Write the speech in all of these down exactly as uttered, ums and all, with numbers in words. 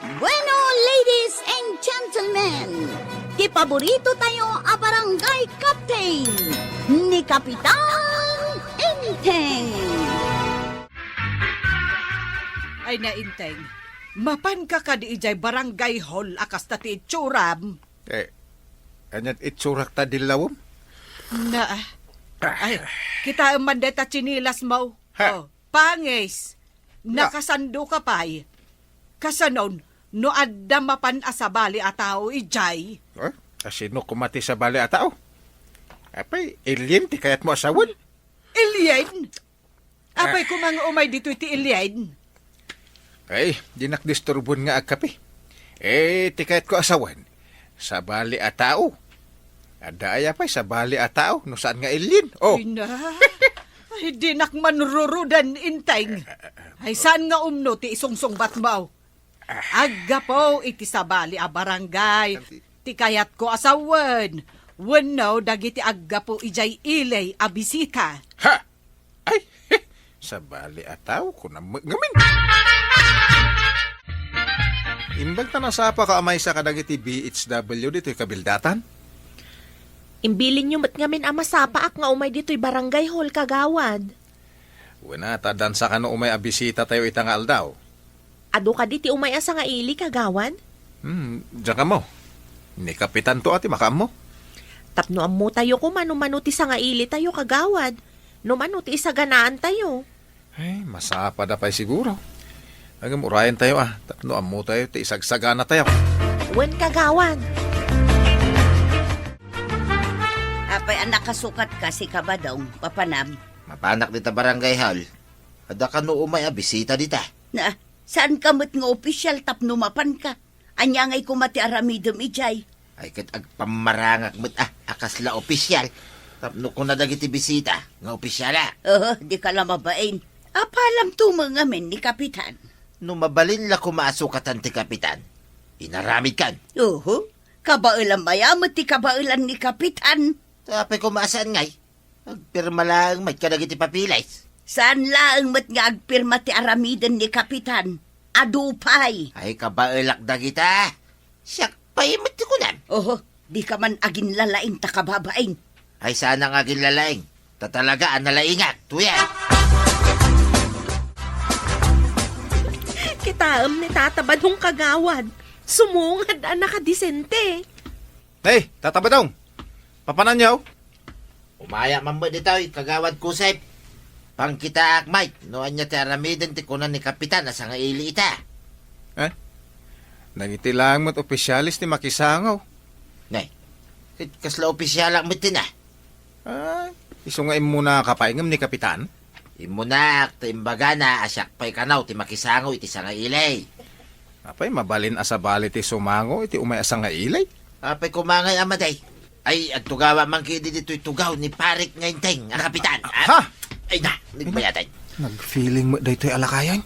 Bueno, ladies and gentlemen, ti paborito tayo a barangay captain, ni Kapitan Enteng. Ay na, Enteng, mapanka kadi idiay barangay hall a kasta ti itsuram? Eh, aniat itsurak ta dillawem? Na, ay, kitaem man deta tsinelas mo. Ha? Oh, pangis. Na. Nakasandoka pay. Kasanon, no adda mapan a sabali a tao idiay? Eh, a sino koma ti sabali a tao? Apay, alien ti kayatmo a sawen? Alien? Apay, ah, koma nga umay ditoy ti alien? Ay, dinak disturbon nga agkape. Eh, ti kayatko a sawen, sabali a tao. Adda aya pay sabali a tao, no saan nga alien? Oh. Ay na. Ay, dinak manrurudan, Enteng. Ay, saan nga umno ti isungsungbat mo? Ah. Aggapu iti sabali a barangay, ti kayatko a sawen, wenno dagiti aggapu idiay ili a bisita. Ha? Ay, sabali a tao, kunam met ngamin. Imbag ta nasapaka a maysa kadagiti B H W ditoy kabildatan? Imbilinyo met ngamin a masapaak nga umay ditoy barangay hall, kagawad. Wen a, ta addan sa kano umay a bisita tayo ita nga aldaw. Adu kadi ti umay a sangaili, kagawad? Hmm, diak ammo. Ni Kapitan to a ti makaammo. Tapno ammo tayo koma no mano ti sangaili tayo, kagawad. No mano ti isaganaan tayo. Ay, masapad a pay siguro. Ngem urayen tayo a, tapno ammo tayo ti isagsagana tayo. Wen, kagawad. Apay a nakasukat ka, si Kabadong, papanam? Mapanak dita barangay hall. Adda kano umay a bisita dita? Na, saan ka met nga opisyal tapno mapan ka? Ania ngay koma ti aramidem idiay? Ay, ket agpammarangak met a, a kasla opisyal. Tapno kuna dagiti bisita nga opisyala. Oho, di ka la mabain. Apalam to met ngamin ni Kapitan. No mabalin la koma a sukatan ti Kapitan, inaramidkan. Oho, kabaelam aya met ti kabaelan ni Kapitan. Apay koma a saan ngay? Agpirma laeng met kadagiti papeles. Saan laeng met nga agpirma ti aramiden ni Kapitan? Adu pay. Ay, kabaelak dagita. Siak pay met ti kunam. Oho, di ka man aginlalaing ta kababain. Ay, saanak nga aginlalaing. Ta talaga a nalaingak, tuyan. Kitaem ni Tata Badong, kagawad. Sumungad a nakadisente. Hey, Tata Badong! Papananyo? Umayak man met ditoy, Kagawad Kusep. Pangkitaak met no ania ti aramiden ti kuna ni Kapitan a sangaili ita. Eh? Dagiti laeng met opisyales ti makisango. Nay, ket kasla opisyalak met ti na? Ay, isu nga immunaka pay ngem ni Kapitan? Immunak ta imbagana a siak pay kano ti makisango iti sangaili. Apay, mabalin a sabali ti sumango iti umay a sangaili? Apay, koma ngay a madi. Ay, agtugawak man ketdi ditoy tugaw ni Parik nga Enteng a Kapitan. Ha? Ay na, nagbayatan. Nag-feeling met daytoy a lakayen.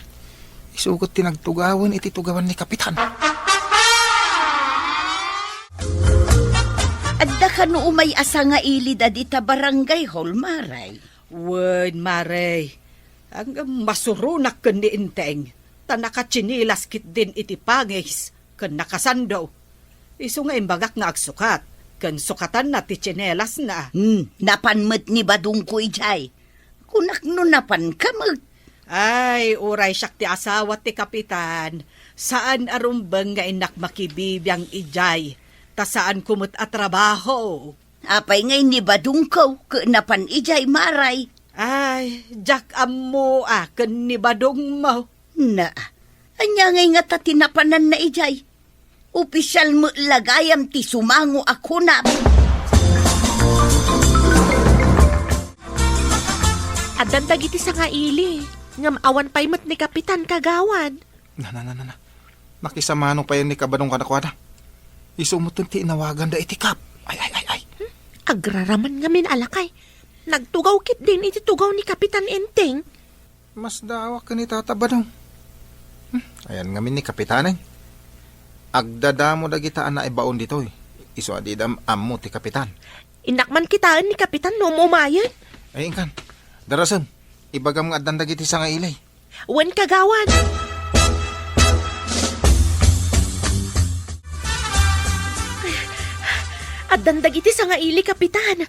Isu ket ti nagtugawen iti tugawan ni Kapitan. Adda kano umay a sangaili dita barangay hall, Maray? Wen, Maray. Ang masuronak ken ni Enteng, ta nakatsinilas ketdin iti pangis ken nakasando. Isu nga imbagak nga agsukat, ken sukatanna ti tsinelasna. Hmm, napan met ni Badongko idiay. Kunak no napanka met. Ay, uray siak ti asawa ti Kapitan, saan a rumbeng nga innak makibibiang idiay, ta saanko met a trabaho. Apay ngay ni Badongko ket napan idiay, Maray? Ay, diak ammo a ken ni Badongmo. Na, ania ngay ngata ti napananna idiay? Opisyal met la gayam ti sumango a kunam. Addan dagiti sangaili, ngem awan pay met ni Kapitan, kagawad. Na, na, na, na, na. Makisamano payen ni Kabadong kadakuada. Isu metten ti inawaganda iti Kap. Ay, ay, ay, ay. Hmm? Agraraman ngamin a lakay. Nagtugaw ketdin iti tugaw ni Kapitan Enteng. Masdaawak ken ni Tata Badong. Hmm, ayan ngamin ni Kapitanen. Agdadamo dagita a naibaon ditoy. Isu a dida ammo ti Kapitan. Innak man kitaen ni Kapitan no umumayen. Ay, inkan. Darasem, ibagam nga addan dagiti sangaili. Wen, kagawad. Addan dagiti sangaili, Kapitan.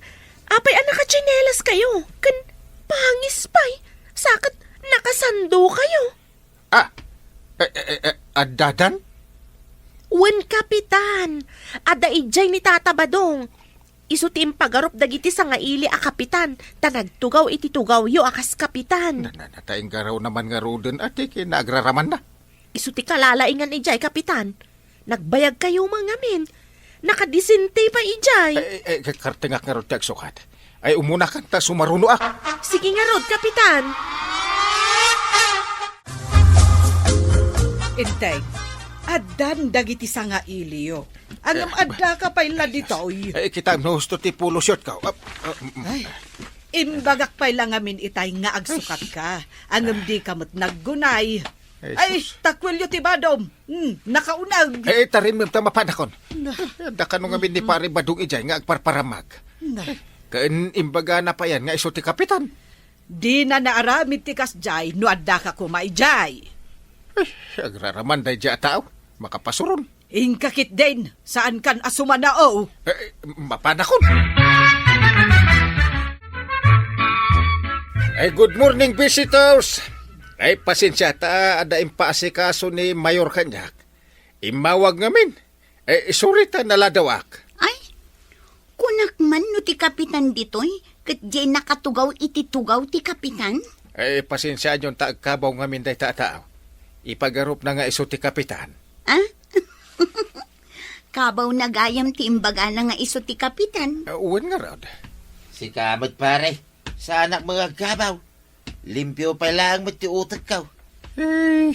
Apay a nakatsinelas kayo? Ken pangis pay. Saket nakasando kayo. Ah, eh, eh, eh, eh, addadan? Wen, Kapitan. Adda idiay ni Tata Badong. Isu ti impagarup dagiti sangaili a kapitan, ta nagtugaw iti tugawyo a kas kapitan. Na, na, na, ta inggaraw naman ngaruden a ti kinagraramanna. Isu ti kalalaingan idiay, Kapitan. Nagbayag kayo man ngamin. Nakadisente pay idiay. Eh, eh, eh, kartengak ngarud ti agsukat. Ay, umunakan ta sumarunoak. Sige ngarud, Kapitan. Integ, addan dagiti sangailiyo. Ngem Eh, addaka pay la ditoy. Eh, kitam no husto ti polo short ko. Ah, ah, mm, mm. Ay, imbagak pay la ngamin itay nga agsukatka. Ngem dika met naggunay. Ay, Ay, sus. Takwilyo ti badom. Hmm, nakauneg. Eh, tarimmem ta mapanakon. Na. Adda kano ngamin ni Pare Badong idiay nga agparparamag. Na. Ken imbagana payan nga isu ti kapitan. Dina naaramid ti kasdiay no addaka koma idiay. Eh, agraraman daydiay a tao. Makapasuron. Inka ketdin, saankan a sumanao. Eh, mapanakon. Eh, good morning, visitors. Ay, pasensia ta adda impaasikaso ni Mayor kaniak. Immawag ngamin. Eh, sorry ta naladawak. Ay, kunak man no ti kapitan ditoy, ket diay nakatugaw iti tugaw ti kapitan? Eh, pasensiayon ta agkabaw ngamin dayta a tao. Ipagarupna nga isu ti kapitan. Ah? Kabawna gayam ti imbagana nga isu ti kapitan? Eh, wen ngarud. Sika met, pare. Saanak met nga agkabaw. Limpio pay laeng met ti utekko. Eh,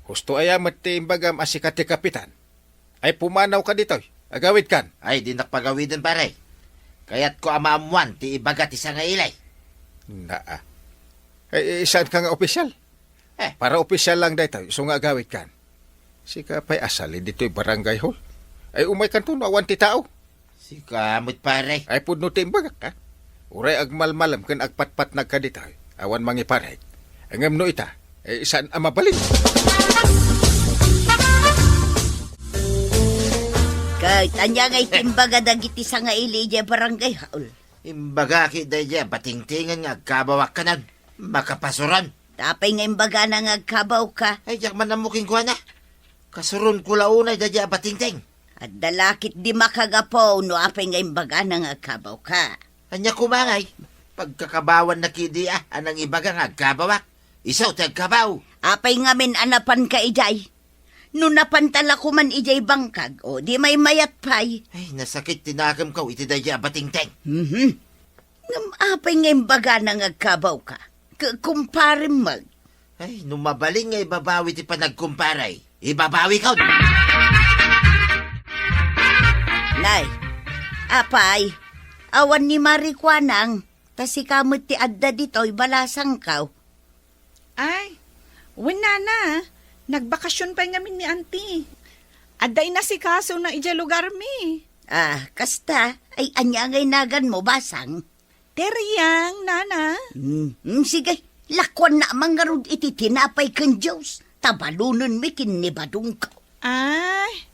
husto aya met ti imbagam a sika ti kapitan? Ay, pumanawka ditoy. Agawidkan. Ay, dinak pagawiden, pare. Kayatko a maammoan ti ibaga ti sangaili. Naa. Ay, eh, saanka nga opisyal? Eh. Para opisyal lang daytoy, isu nga agawidkan. Sika pay a sali ditoy barangay hall. Ay, umaykanto no awan ti tao. Sika met, pare. Ay, pudno ti imbagak, ha? Uray agmalmalem ken agpatpatnagka ditoy, awan mangiparit. Ngem no ita, eh, saan a mabalin? Ket ania ngay ti imbaga dagiti sangaili idiay barangay hall? Imbagak daydiay a batingtingen nga agkabawak kanan. Makapasuron. Apay nga imbagana nga agkabawka? Ay, diak man ammo kenkuana. Kasuronko la unay daydiay a batingting. Adda la ketdi makagapu no apay nga imbagana nga agkabawka. Ania koma ngay? Pagkakabawanna ketdi a, a nangibaga nga agkabawak. Isu ti agkabaw. Apay ngamin a napanka idiay? No napanta la koman idiay bangkag, o di maymayat pay. Ay, nasakit ti nakemko iti daydiay a batingting. Mhm. Ngem apay nga imbagana nga agkabawka? K-, kumparem met. Ay, no mabalin nga ibabawi ti panagkumpare, ibabawikon. Nay, apay, awan ni Marikuanang, ta sika met ti adda ditoy balasangko. Ay, wen, nana, nagbakasyon pay ngamin ni Auntie. Adda inasikasona idiay lugarmi. Ah, kasta, ay ania ngay naganmo, basang? Teriang, nana. Hmm, hmm, sige, lakuanna man ngarud iti tinapay ken juice, ta balonenmi ken ni Badongko. Ay,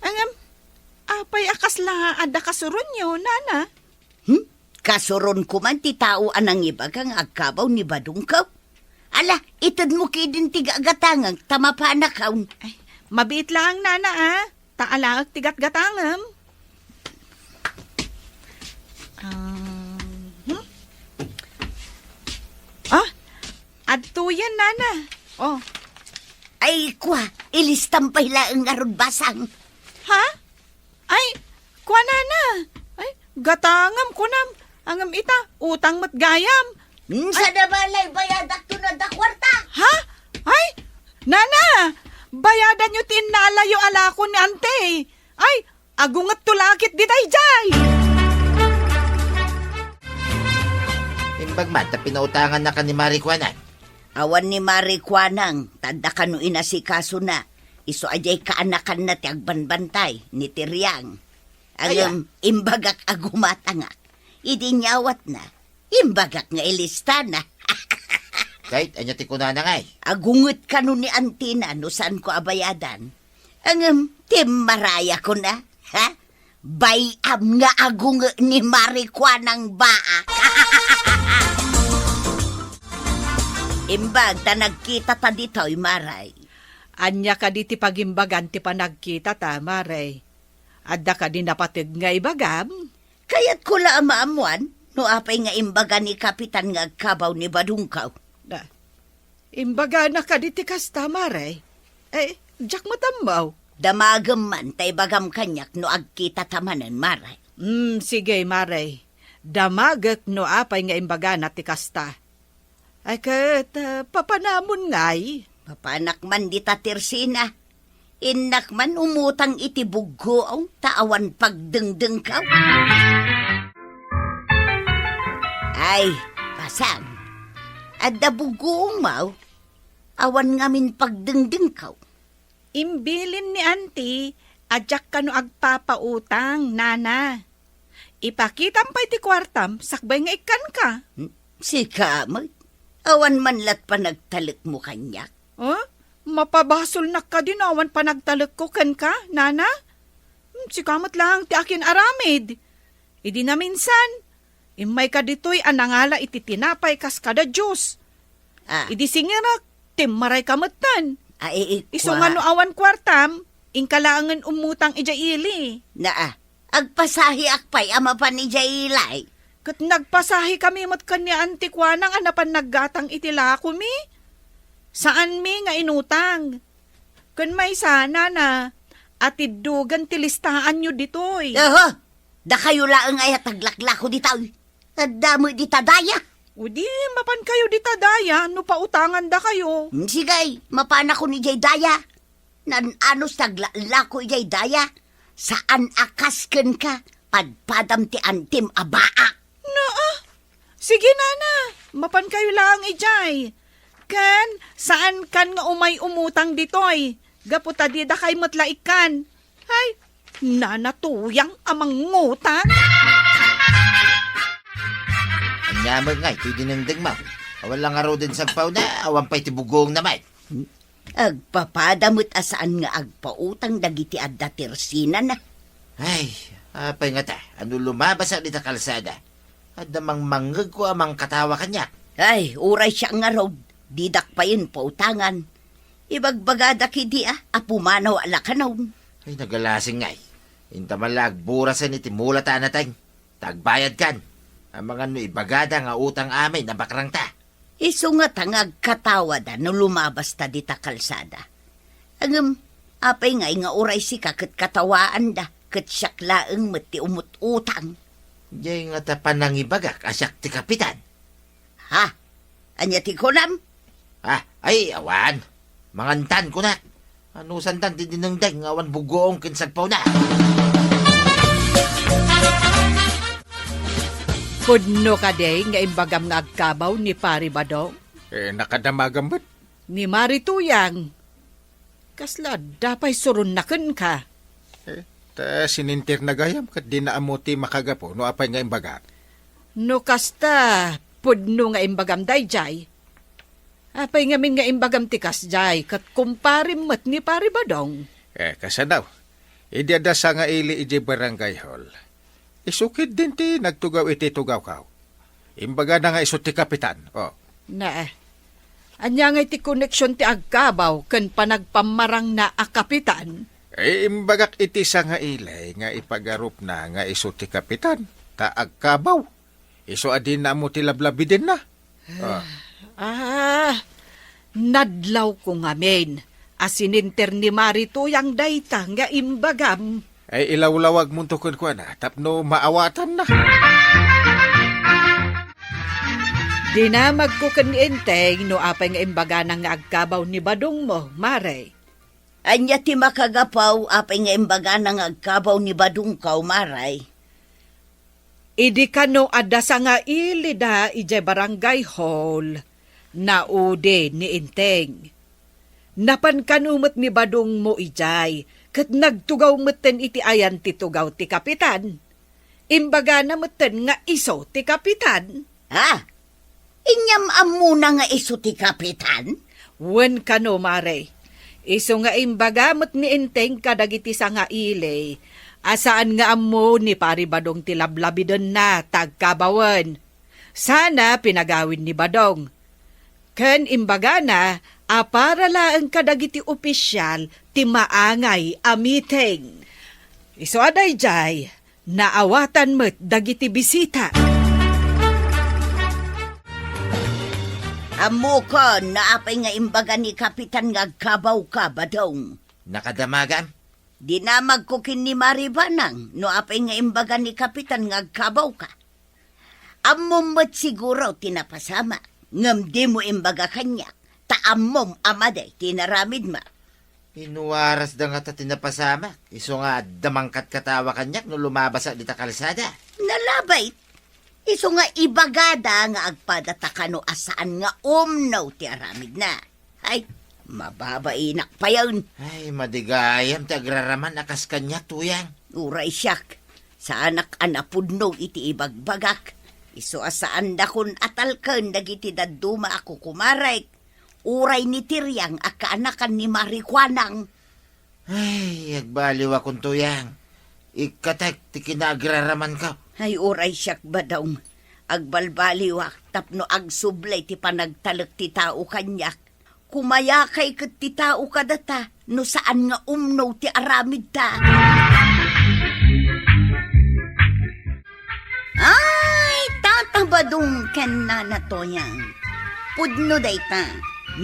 ngem, apay a kasla adda kasuronyo, nana? Hmm? Kasuronko man ti tao a nangibaga nga agkabaw ni Badongko? Ala, itedmo ketdin ti gagatangek ta mapanakon. Ay, mabiit laeng, nana, a. Ta alaek ti gatgatangem. Ah, hmm? Ah, adtoyen, nana. Oh. Ay, kua, ilistam pay laeng ngarud, basang. Ha? Ay, kua, nana. Ay, gatangem, kunam. Ngem ita, utang met gayam. Hmm, ay, sada balay, bayadakto na da kuarta. Ha? Ay, nana, bayadanyo ti innalayo a lakon ni Auntie. Ay, agungetto la ketdi daydiay. Imbag man ta pinautangannaka ni Marikuanang. Awan ni Marikuanang, ta adda kano inasikasona. Isu a diay kaanakanna ti agbanbantay ni Tiriang. Aya? Ngem, imbagak a gumatangak. Idi inyawatna, imbagak nga ilistana. Ket ania ti kunana ngay? Agunget kano ni Auntie-na no saanko a bayadan. Ngem, timmarayakona, ha? Bay-am nga agunge ni Marikuanang baak. Imbag ta nagkitata ditoy, Mare. Ania kadi ti pagimbagan ti panagkitata, Mare? Adda kadi napateg nga ibagam? Kayatko la a maammuan no apay nga imbaga ni Kapitan nga agkabaw ni Badongko. Na, imbagana kadi ti kasta, Mare? Eh, diak met ammo. Damagem man ta ibagam kaniak no agkitata manen, Mare. Hmm, sige, Mare. Damagek no apay nga imbagana ti kasta. Ay ket, ah, papanamon ngay? Mapanak man dita tersina. Innak man umutang iti buggoong ta awan pagdengdengko. Ay, pasam. Adda buggoongmo? Awan ngamin pagdengdengko. Imbilin ni Auntie a diak kano agpapautang, Nana. Ipakitam pay ti kuartam sakbay nga ikkanka. Hmm? Sika met? Awan man lat panagtalekmo kaniak? Oh? Mapabasolnak kadi no awan panagtalekko kenka, Nana? Hmm, sika met laeng ti akin-aramid. Idi naminsan, immayka ditoy a nangala iti tinapay kas kada Dios. Ah. Idi singirek, timmarayka metten. Ah, eh, eh, Isu nga no awan kuartam, inka laengen umutang idiay ili. Naa, agpasahiak pay a mapan idiay ili. Ket nagpasahikami met ken ni Auntie Kuanang a napan naggatang iti lakomi. Saanmi nga inutang. Ken maysa, Nana, atiddogen ti listaanyo ditoy. Oho, dakayo laeng aya ti aglaklako ditoy. Adda met dita daya. O di, mapankayo dita daya no pautangandakayo. Hmm, sige, mapanakon idiay daya. Naan-anos ti aglako idiay daya. Saan a kas kenka, padpadam ti antim a baak. Naa, sige, Nana, mapankayo laeng idiay. Ken, saankan nga umay umutang ditoy, gapu ta didakay met la ikkan. Hay, Nana Tuyang a mangutang. Ania met ngay ti dinengdengmo? Awan la ngaruden sagpawna, awan pay ti buggoongna met. Agpapada met a saan nga agpautang dagiti adda tersinana. Ay, apay ngata, a no lumabasak dita kalsada, adda mangmangngegko a mangkatawa kaniak. Ay, uray siak ngarud, didak payen pautangan. Ibagbagadak idi a, a pumanaw a lakanon. Ay, nagalasing ngay. Inta man la agburasen iti mula ta anateng. Ta agbayadkan. Amangan no ibagada nga utang amin a bakrangta. Isu ngata nga agkatawada no lumabasta dita kalsada. Ngem, apay ngay nga uray sika ket katawaanda, ket siak laeng met ti umut-utang? Diay ngata panangibagak a siak ti kapitan. Ha? Ania ti kunam? Ah, ay, awan. Mangantan, kunak. Anusantan ti dinengdeng nga awan buggoong ken sagpawna. Pudno kadi nga imbagam nga agkabaw ni Pari Badong? Eh, nakadamagam met. Ni Mari Tuyang. Kasla adda pay suronna kenka? Eh, ta sininterna gayam ket dina ammo ti makagapu no apay nga imbagak. No kasta, pudno nga imbagam daydiay. Apay ngamin nga imbagam ti kasdiay, ket kumparim met ni Pari Badong? Eh, kasano? Idi adda sangaili idiay barangay hall, isu ketdin ti nagtugaw iti tugawko. Imbagana nga isu ti kapitan, o. Na, ania ngay ti koneksion ti agkabaw ken panagpammarangna a kapitan? Eh, imbagak iti sangaili nga ipagarupna nga isu ti kapitan, ta agkabaw. Isu a dina ammo ti lablabidenna. Ah. Ah, nadlawko ngamin a sininter ni Mari Tuyang dayta nga imbagam. Ay, ilawlawagmonto kenkuana tapno maawatanna. Dinamagko ken ni Enteng no apay nga imbagana nga agkabaw ni badongmo, Mare. Ania ti makagapu apay nga imbagana nga agkabaw ni badongko, Mare? Idi kano adda sangailida idiay barangay hall, naudi ni Enteng. Napan kano met ni badongmo idiay, ket nagtugaw metten iti ayan ti tugaw ti kapitan. Imbagana metten nga isu ti kapitan. Ha? Inyam ammona nga isu ti kapitan? Wen kano, Mare. Isu nga imbaga met ni Enteng kadagiti sangaili a saan nga ammo ni Pari Badong ti lablabidenna ta agkabawen. Sana pinagawid ni Badong. Ken imbagana a para laeng kadagiti opisial ti maangay a meeting. Isu a daydiay, naawatan met dagiti bisita. Ammokon no apay nga imbaga ni Kapitan nga agkabawka, Badong. Nakadamagam? Dinamagko ken ni Mari Banang no apay nga imbaga ni Kapitan nga agkabawka. Ammom met siguro ti napasamak, ngem dimo imbaga kaniak, ta ammom a madi ti inaramidmo. Inuarasda ngata ti napasamak, isu nga adda mangkatkatawa kaniak no lumabasak dita kalsada. Nalabit, isu nga ibagada nga agpadata kano a saan nga umno ti aramidna. Ay, mababainak payen. Ay, madi gayam ti agraraman a kas kaniak, Tuyang. Uray siak, saanak a napudno iti ibagbagak. Isu a saandakon a talken dagiti dadduma a kukumarek, uray ni Tiriang a kaanakan ni Mari Kuanang. Ay, agbaliwakon, Tuyang. Ikkatek ti kinaagraramanko. Ay, uray siak, Badong. Agbalbaliwak tapno agsublay ti panagtalek ti tao kaniak. Kumayakay ket ti tao kadata no saan nga umno ti aramidta. Ay, Tata Badong ken Nana Toyang. Pudno dayta.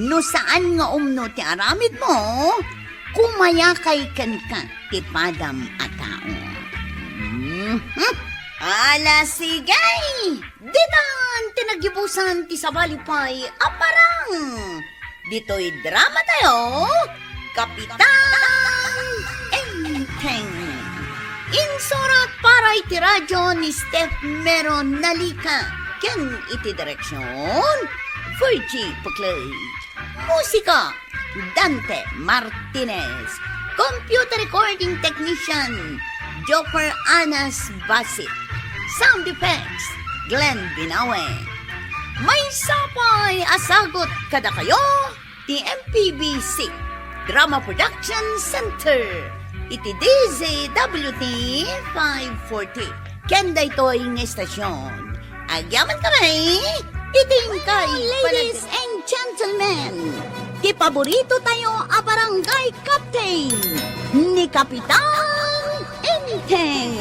No saan nga umno ti aramidmo, kumayakay kenka ti padam a tao. Mhm. Ala, sige! Ditan ti nagibusan ti sabali pay a parang. Ditoy drama tayo, Kapitan Enteng. Insurat para iti radyo ni Steph Mero Nalica, ken iti direksyon, Virgie Puclay. Musika, Dante Martinez. Computer recording technician, Joker Anas Basit. Sound effects, Glenn Binawe. Maysa pay a sagut kadakayo ti M P B C Drama Production Center iti D Z W T five forty. Ken daytoy nga estasyon, agyaman kami iti inkay, ladies and gentlemen, ti paborito tayo a barangay captain, ni Kapitan Enteng.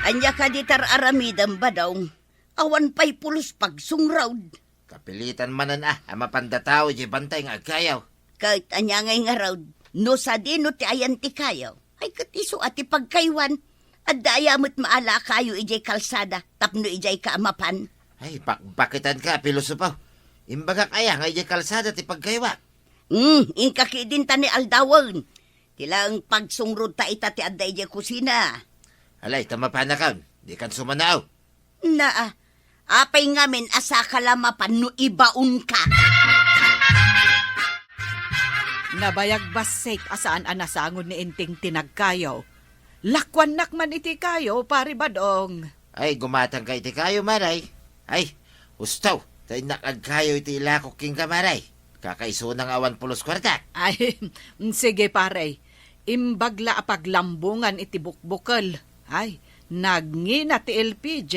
Ania kadi ti ar-aramidem, Badong? Awan pay pulos pagsungrod. Kapilitan manen a, a mapanda tao idiay bantay nga agkayo. Ket ania ngay ngarud, no sadino ti ayan ti kayo? Ay, ket isu a ti pagkaywan. Adda aya met maala a kayo idiay kalsada tapno idiay ka a mapan? Ay, bakbakitan ka, pilosopo. Imbagak aya nga idiay kalsada ti pagkaywa? Hmm, inka ketdin ta ni aldawen. Ti laeng pagsungrod ta ita ti adda idiay kusina. Alay, ta mapanakon. Dikan sumanao. Naa, apay ngamin a saka la mapan no ibaonka? Nabayag bassit a saan a nasango ni Enteng ti nagkayo. Lakuannak man iti kayo, Pari Badong. Ay, gumatangka iti kayo, Maray. Ay, husto, ta innak agkayo iti ilakok kenka, Maray. Kakaisuna nga awan pulos kuarta. Ay, sige, pare. Imbag la a paglambongan iti bukbukel. Ay, nagngina ti L P J.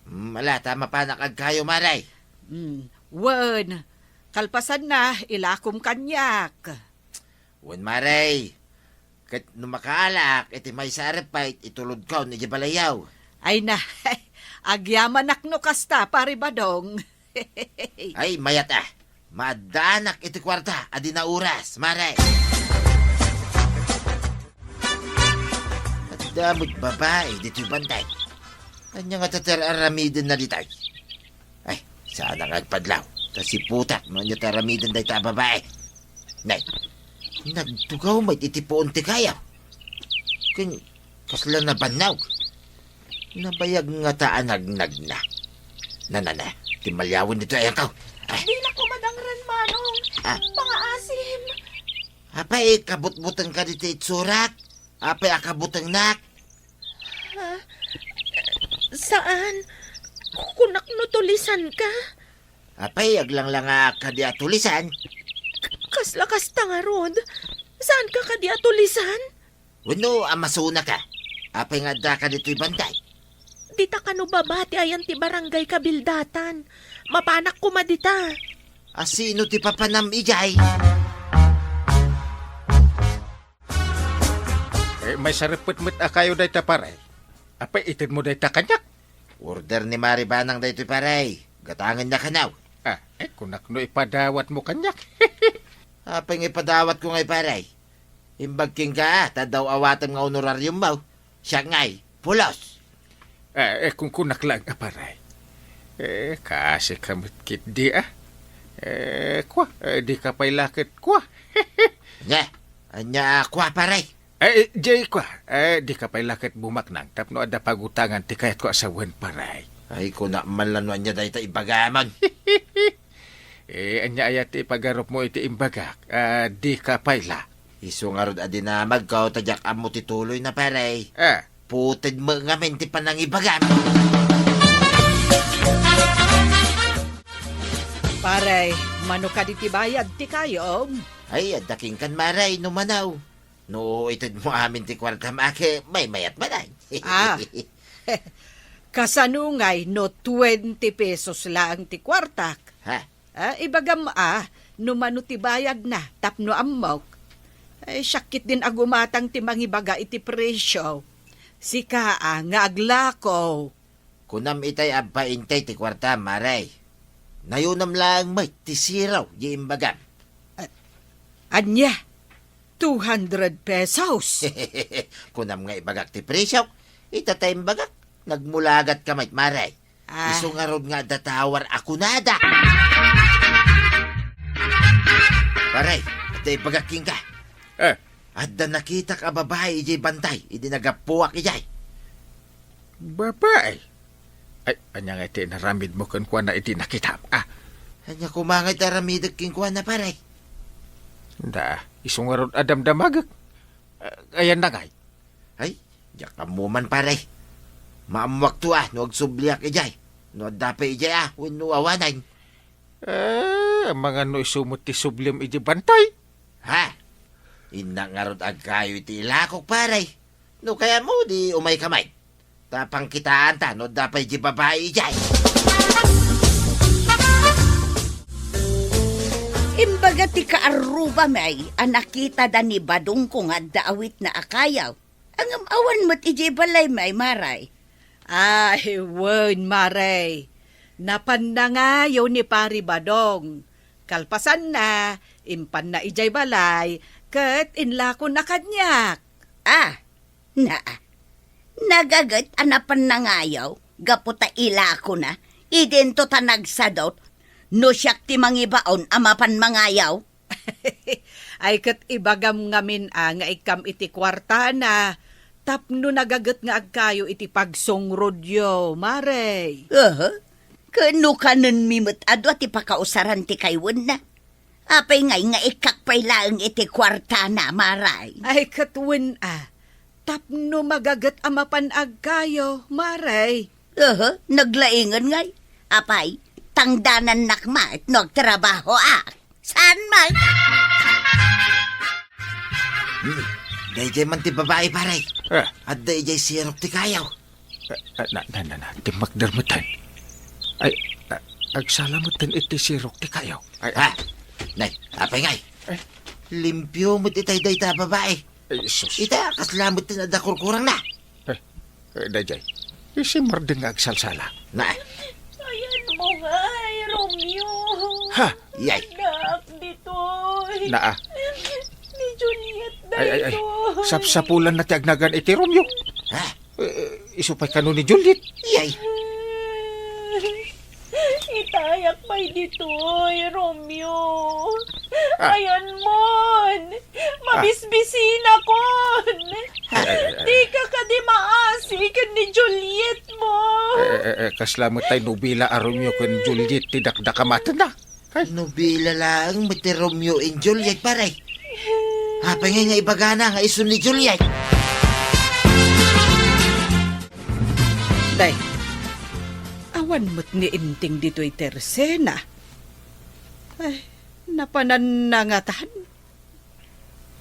Mm, ala, ta mapanak agkayo, Maray. Mm, wen, kalpasanna, ilakom kaniak. Wen, Maray. Ket no makaalaak iti maysa a repay, itulodkon idiay balayyo. Ay na, agyamanak no kasta, Pari Badong. Ay, mayat a. Maaddaanak iti kuarta a di nauras, Maray. Adda met babae ditoy bantay. Ania nga ti ar-aramidenna ditoy? Ay, saan nga agpadlaw. Ta siputak no ania ti aramiden dayta a babae. Nay, nagtugaw met iti puon ti kayo. Ken kasla nabannog. Nabayag ngata a nagnagna. Nanana, ti maliawen ditoy ayangko. Ay. Dina ko madangren, Manong. Ah. Pangaasim. Apay, kabutbutengka ditoy itsurak? Apay a kabutengnak? Ah, saan. Kunak no tulisanka. Apay, aglanglangaak kadi a tulisan? Kasla kasta ngarud. Saanka kadi a tulisan? Wenno, amasunaka? Apay nga addaka ditoy bantay? Dita kano baba ti ayan ti barangay kabildatan. Mapanak koma dita. A sino ti papanam idiay? Eh, maisarepet met a kayo dayta, pare. Apay, itedmo dayta kaniak? Order ni Mari Banang daytoy, pare. Gatangenna kano. Ah, eh, kunak no ipadawatmo kaniak. Apay nga ipadawatko ngay, pare? Imbag kenka, ah, ta adda awatem nga honorariummo. Siak ngay, pulos. Eh, eh, kunkunak laeng a, pare. Eh, kasika met ketdi, ah. Eh, kua, eh, dika pay la ket kua. Ania? Ania a kua, pare? Eh, eh, jay kua, eh, dika pay la ket bumaknang tapno adda pagutangan ti kayatko a sawen, pare. Ay, kunak man la no ania dayta ibagamon. Eh, ania aya ti ipagarupmo iti imbagak? Ah, dika pay la. Isu ngarud a dinamagko ta diak ammo ti tuloyna, pare. Ah. Puted met ngamin ti panangibagam. Pare, mano kadi ti bayad ti kayom? Ay, adda kenkan, Mare, no manaw. No itedmo amin ti kuartam, ket maymayat manen. Ah, kasano ngay no twenty pesos laeng ti kuartak? Ha? Ah, ibagam a, no mano ti bayadna, tapno ammok. Ay, siak ketdin a gumatang ti mangibaga iti presio. Sika a nga aglako. Kunam itay a bainte ti kuarta, Mare. Nayonam laeng met ti zero di imbagam. A-, ania? Two hundred pesos? Kunam nga ibagak ti presio. Ita ta imbagak, nagmulagat ka met, Mare. Ah. Isu ngarud nga adda tawar a kunada. Pare, adda ibagak kenka. Eh. Adda nakitak a babai idiay bantay idi nagappuak idiay. Babai? Ay, ania nga iti inaramidmo kenkuana idi nakitam? Ah. Ania koma nga iti aramidek kenkuana, pare? Da, isu ngarud a damdamagek. Ah, ayanna ngay? Ay, diak ammo man, pare. Maammuakto a no agsubliak idiay. No adda pay idiay a, wenno awanen. Eh, amangan no isu met ti sublim idiay bantay. Ha? Innak ngarud agkayo iti ilakok, pare. No kayatmo, di umayka met. Ta pangkitaanta no adda pay idiay babai idiay. Imbaga ti kaarrubami a nakitada ni Badongko nga adda awitna a kayo. Ngem awan met idiay balaymi, Mare. Ay, wen, Mare. Napan nangayo ni Pari Badong. Kalpasanna, impanna idiay balay, ket inlakona kaniak. Ah, naa. Nagaget a napan nangayo, gapu ta ilakona, idinto ta nagsadut, no siak ti mangibaon a mapan mangayo. Ay, ket ibagam ngamin a nga ikkam iti kuartana tapno nagaget nga agkayo iti pagsungrodyo, Mare. Aha. Ket no kanenmi met a dua ti pakausaran ti kaywenna. Apay ngay nga ikkak pay laeng iti kuartana, Mare? Ay, ket wen a. Tapno magaget a mapan agkayo, Mare. Aha, naglaingen ngay. Apay, tangdanannak met no agtrabahoak. Saan man? Hmm. Daydiay man ti babai, pare. Ah. Adda idiay sirok ti kayo. Ah, ah, na, na, na, na. Timmakder metten. Ay, ah, agsala metten iti sirok ti kayo. Ay, ha? Nay, apay ngay? Eh? Limpio met itay dayta babai. Ay, sus. Ita, kasla metten adda kurkurangna. Eh, eh, daydiay. Isu mardeng nga agsalsala. Na. Ayanmo ngay, Romeo. Ha? Yay. Addaak ditoy. Naa. Ni Juliet daytoy. Ay, ay, ay. Sapsapulanna ti agnagan iti Romeo. Ha? Eh, eh, isu pay kano ni Juliet? Yay. Itayak pay ditoy, Romeo. Ah. Ayanmon. Ah. Mabisbisinakon. Ay, ay, ay, ay. Dika kadi maasi ken ni Juliet mo. Eh, eh, eh, eh, kasla met tay nobela a Romeo ken Juliet ti dakdakamatenna. Ay. Nobela laeng met ti Romeo and Juliet, pare. Apay ngay nga ibagana nga isu ni Juliet? Day, awan met ni Inting ditoy tersena. Ay, napanannangatan.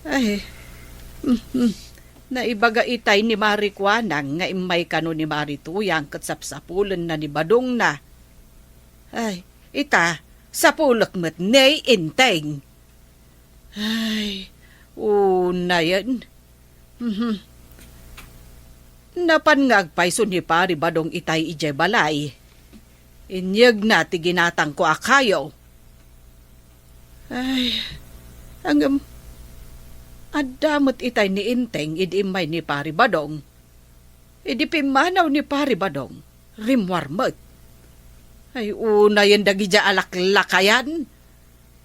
Ay, mm, mm. Naibaga itay ni Mari Kuanang nga immay kano ni Mari Tuyang ket sapsapulenna ni Badongna. Ay, ita, sapulek met ni Enteng. Ay, unayen. Mhm. Napan nga agpayso ni Pari Badong itay idiay balay. Inyegna ti ginatangko a kayo. Ay, ngem, adda met itay ni Enteng idi immay ni Pari Badong. Idi pimmanaw ni Pari Badong, rimmuar met. Ay, unayen dagidiay a laklakayan.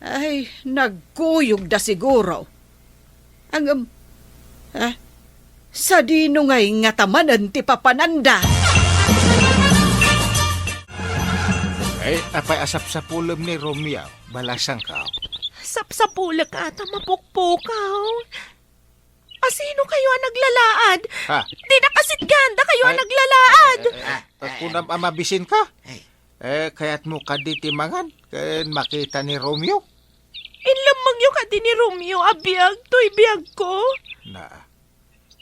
Ay, nagkuyogda siguro. Ngem, ah, sadino ngay ngata manen ti papananda? Ay, apay a sapsapulem ni Romeo? Balasangko. Sapsapulek ta mapukpukaw. Asino kayo a naglalaad? Ha? Di nakasitgan, dakayo a Ay. Naglalaad. Eh, eh, eh, kunam a mabisinka? Ay. Eh, kayatmo kadi ti mangan ken makita ni Romeo? Inlemmengyo kadi ni Romeo a biag toy biagko? Na.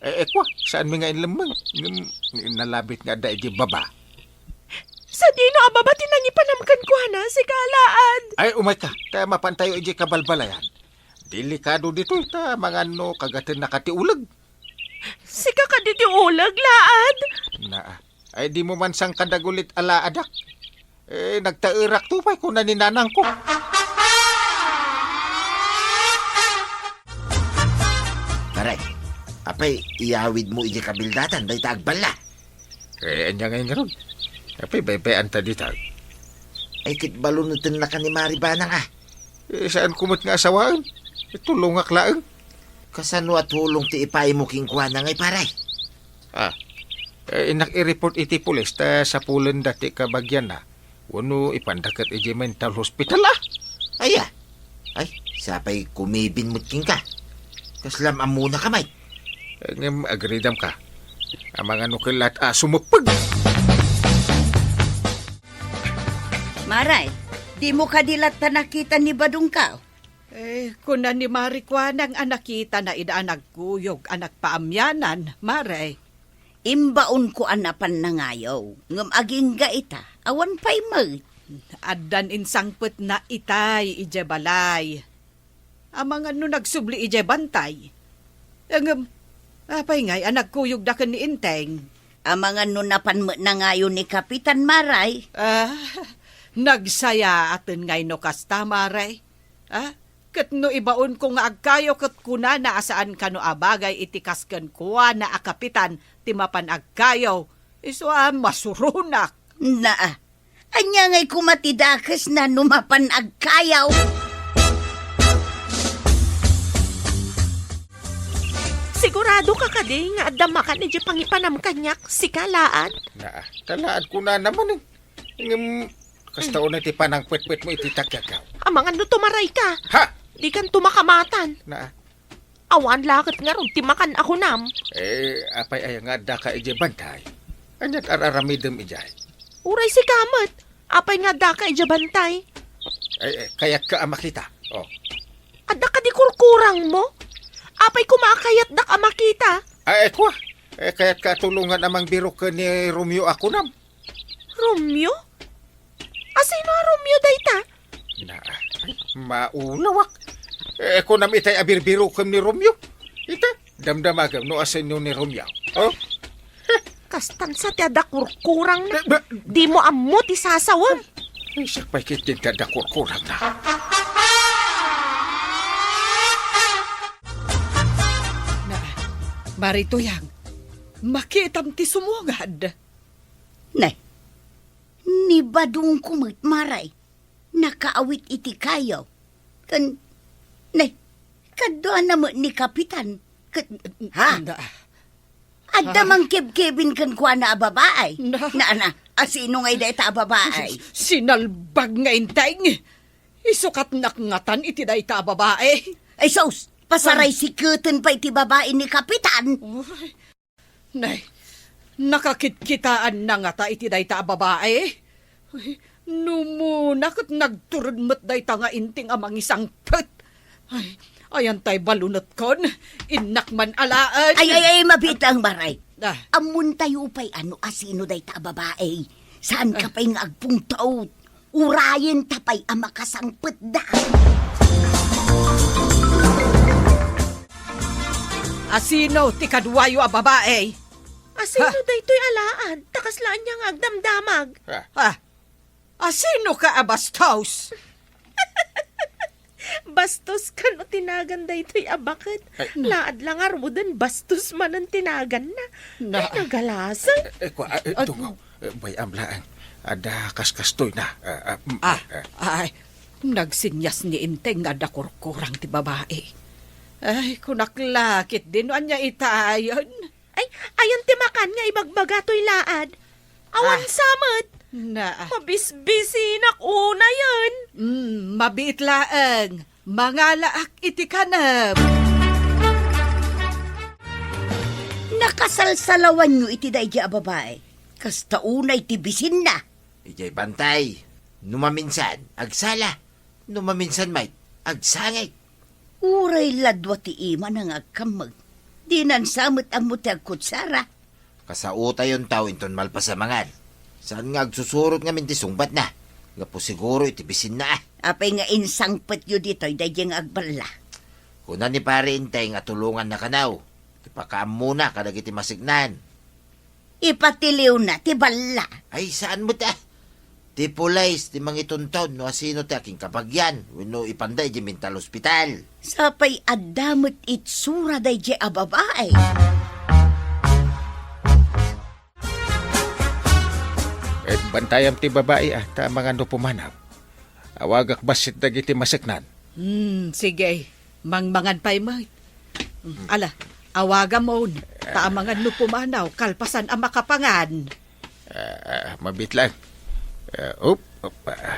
Eh, eh, kwa, saanmi nga inlemmeng? Ngem, nalabit nga adda iti baba. Sadino a baba ti nangipanam kenkuana, sika a laad? Ay, umayka, ta mapantayo iti kabalbalayan. Delikado ditoy, ta manganno kagatennaka ti uleg. Sika kadi ti uleg, laad? Naa. Ay, dimo man sangkadagulit a laadak. Eh, nagtaerakto pay, kuna ni nanangko. Pare, apay, iyawidmo iti kabildatan, dayta agballa? Eh, ania ngay ngarud? Apay, baybay-anta dita. Ay, ket balunetennaka ni Mari Banang, a. Eh, saanko met nga asawaen. Eh, tulongak laeng. Kasano a tulong ti ipaaymo kenkuana ngay, pare? Ah, eh, innak i-report iti pulis ta sapulenda ti kabagianna. Wenno ipanda ket idiay mental hospital, a. Aya? Ay, sapay kumibin met kenka. Kaslam ammonaka met. Eh, ngem agridamka. Amangan no kellat a sumeppeg. Maray, dimo kadi latta nakita ni Badongko? Eh, kuna ni Mari Kuanang a nakitana ida a nagkuyog a nagpaamianan, Maray. Imbaonko a napan nangayo, ngem agingga ita, awan pay met. Addan insangpetna itay idiay balay. Amangan no nagsubli idiay bantay. Ngem, apay ngay a nagkuyogda ken ni Enteng? Amangan no napan met nangayo ni Kapitan, Maray? Ah, nagsayaaten ngay no kasta, Maray. Ah, ket no ibaonko nga agkayo ket kunana a saan kano a bagay iti kas kenkuana a kapitan ti mapan agkayo, isu a masuronak. Naa, ania ngay koma ti dakesna no mapan agkayo? Siguradoka kadi nga adda makan idiay pangipanam kaniak, sika laad? Naa, ta laad kunana manen. Ngem, kasta unay ti panangpetpetmo iti takyagaw. Amangan no tumarayka. Ha? Dikanto makamatan. Naa. Awan la ket ngarud ti makan a kunam. Eh, apay aya nga addaka idiay bantay? Ania't ar-aramidem idiay? Uray sika met. Apay nga addaka idiay bantay? Ay, eh, kayatka a makita. Oh. Adda kadi kurkurangmo? Apay koma a kayatdak a makita? Ay, ay, kwa. Eh, kayatka a tulongan a mangbirok ken ni Romeo a kunam. Romeo? Asino a Romeo dayta? Na, maulawak. Eh, kunam itay a birbirokem ni Romeo. Ita, damdamagem no asino ni Romeo. Oh? Kastan sa ti adda kurkurangna. Eh, ba- Dimo ammo ti sasawem. Ay, siak pay ketdin ti adda kurkurangna. Na, Mari Tuyang, makitam ti sumungad. Ne, ni Badongko met, Maray, nakaawit iti kayo. Ken, ne, kaduana met ni Kapitan. Ket, ha? Adda mangkebkebin kenkuana a babae. Na. Na, na, asino ngay dayta a babae? Sinalbag nga Enteng. Isukatnak ngatan iti dayta a babae. Ay, sus! Pasaray siketen pay ti babae ni Kapitan. Uy, Nay, nakakitkitaanna ngata iti dayta a babae? Ay, numuna ket nagtured met dayta nga Enteng a mangisangpet. Ay, Ayan tay balunetkon, innak man alaen. Ay, ay, ay, mabiit lang, Maray. Ah. Ammontayo pay a no asino dayta a babae. Saan ka Ah. pay nga agpungtot? Urayen ta pay a makasangpetda. Asino ti kaduayo a babae? Asino Ha? daytoy alaan? Ta kasla ania nga agdamdamag? Ah. Ah. Asino ka a bastos? Bastos kano ti nagan daytoy a baket. Ay. Laad la ngaruden, bastos manen ti naganna. Na. Ay, nagalasang. Eh, eh, kua, eh, Ag- tungaw. Eh, bay-am laeng. Adda kaskastoy na. Ah, ah, mm, Ah, eh, eh. ay, nagsinyas ni Inteng nga adda kurkurang ti babae. Ay, kunak la, ket di no ania itayon. Ay, ayan ti makan nga ibagbaga toy laad. Awan Ah. sa met. Na. Mabisbisinak unayen. Mm, mabiit laeng. Mangalaak iti kanem. Nakasalsalawanyo iti daydi a babae. Kasta unay ti bisinna. Idiay bantay. No maminsan, agsala. No maminsan met, agsangit. Uray la dua ti imana nga agkammeg. Dinan sa met ammo ti agkutsara. Kasaotayon taw inton malpas a mangan. Saan nga agsusurot ngamin ti sungbatna? Gapu siguro iti bisinna, ah. Apay nga insangpetyo ditoy daydi nga agballa? Kuna ni Pare Inteng nga tulonganna kanaw. Ti pakaammona kadagiti maseknan. Ipatiliwna ti balla. Ay, saan met, ah? Ti pulis ti mangitunton no asino ti akinkabagian wenno ipanda idiay mental hospital. Sapay adda met itsura daydi a babae. Eh, bantayam ti babae, ah, ta amangan no pumanaw. Awagak bassit dagiti maseknan. Hmm, sige. Mangmangan pay met. Hmm, ala, awagamon. Ta amangan no pumanaw, kalpasan a makapangan. Ah, ah, mabiit lang. Ah, op, op, ah, ah,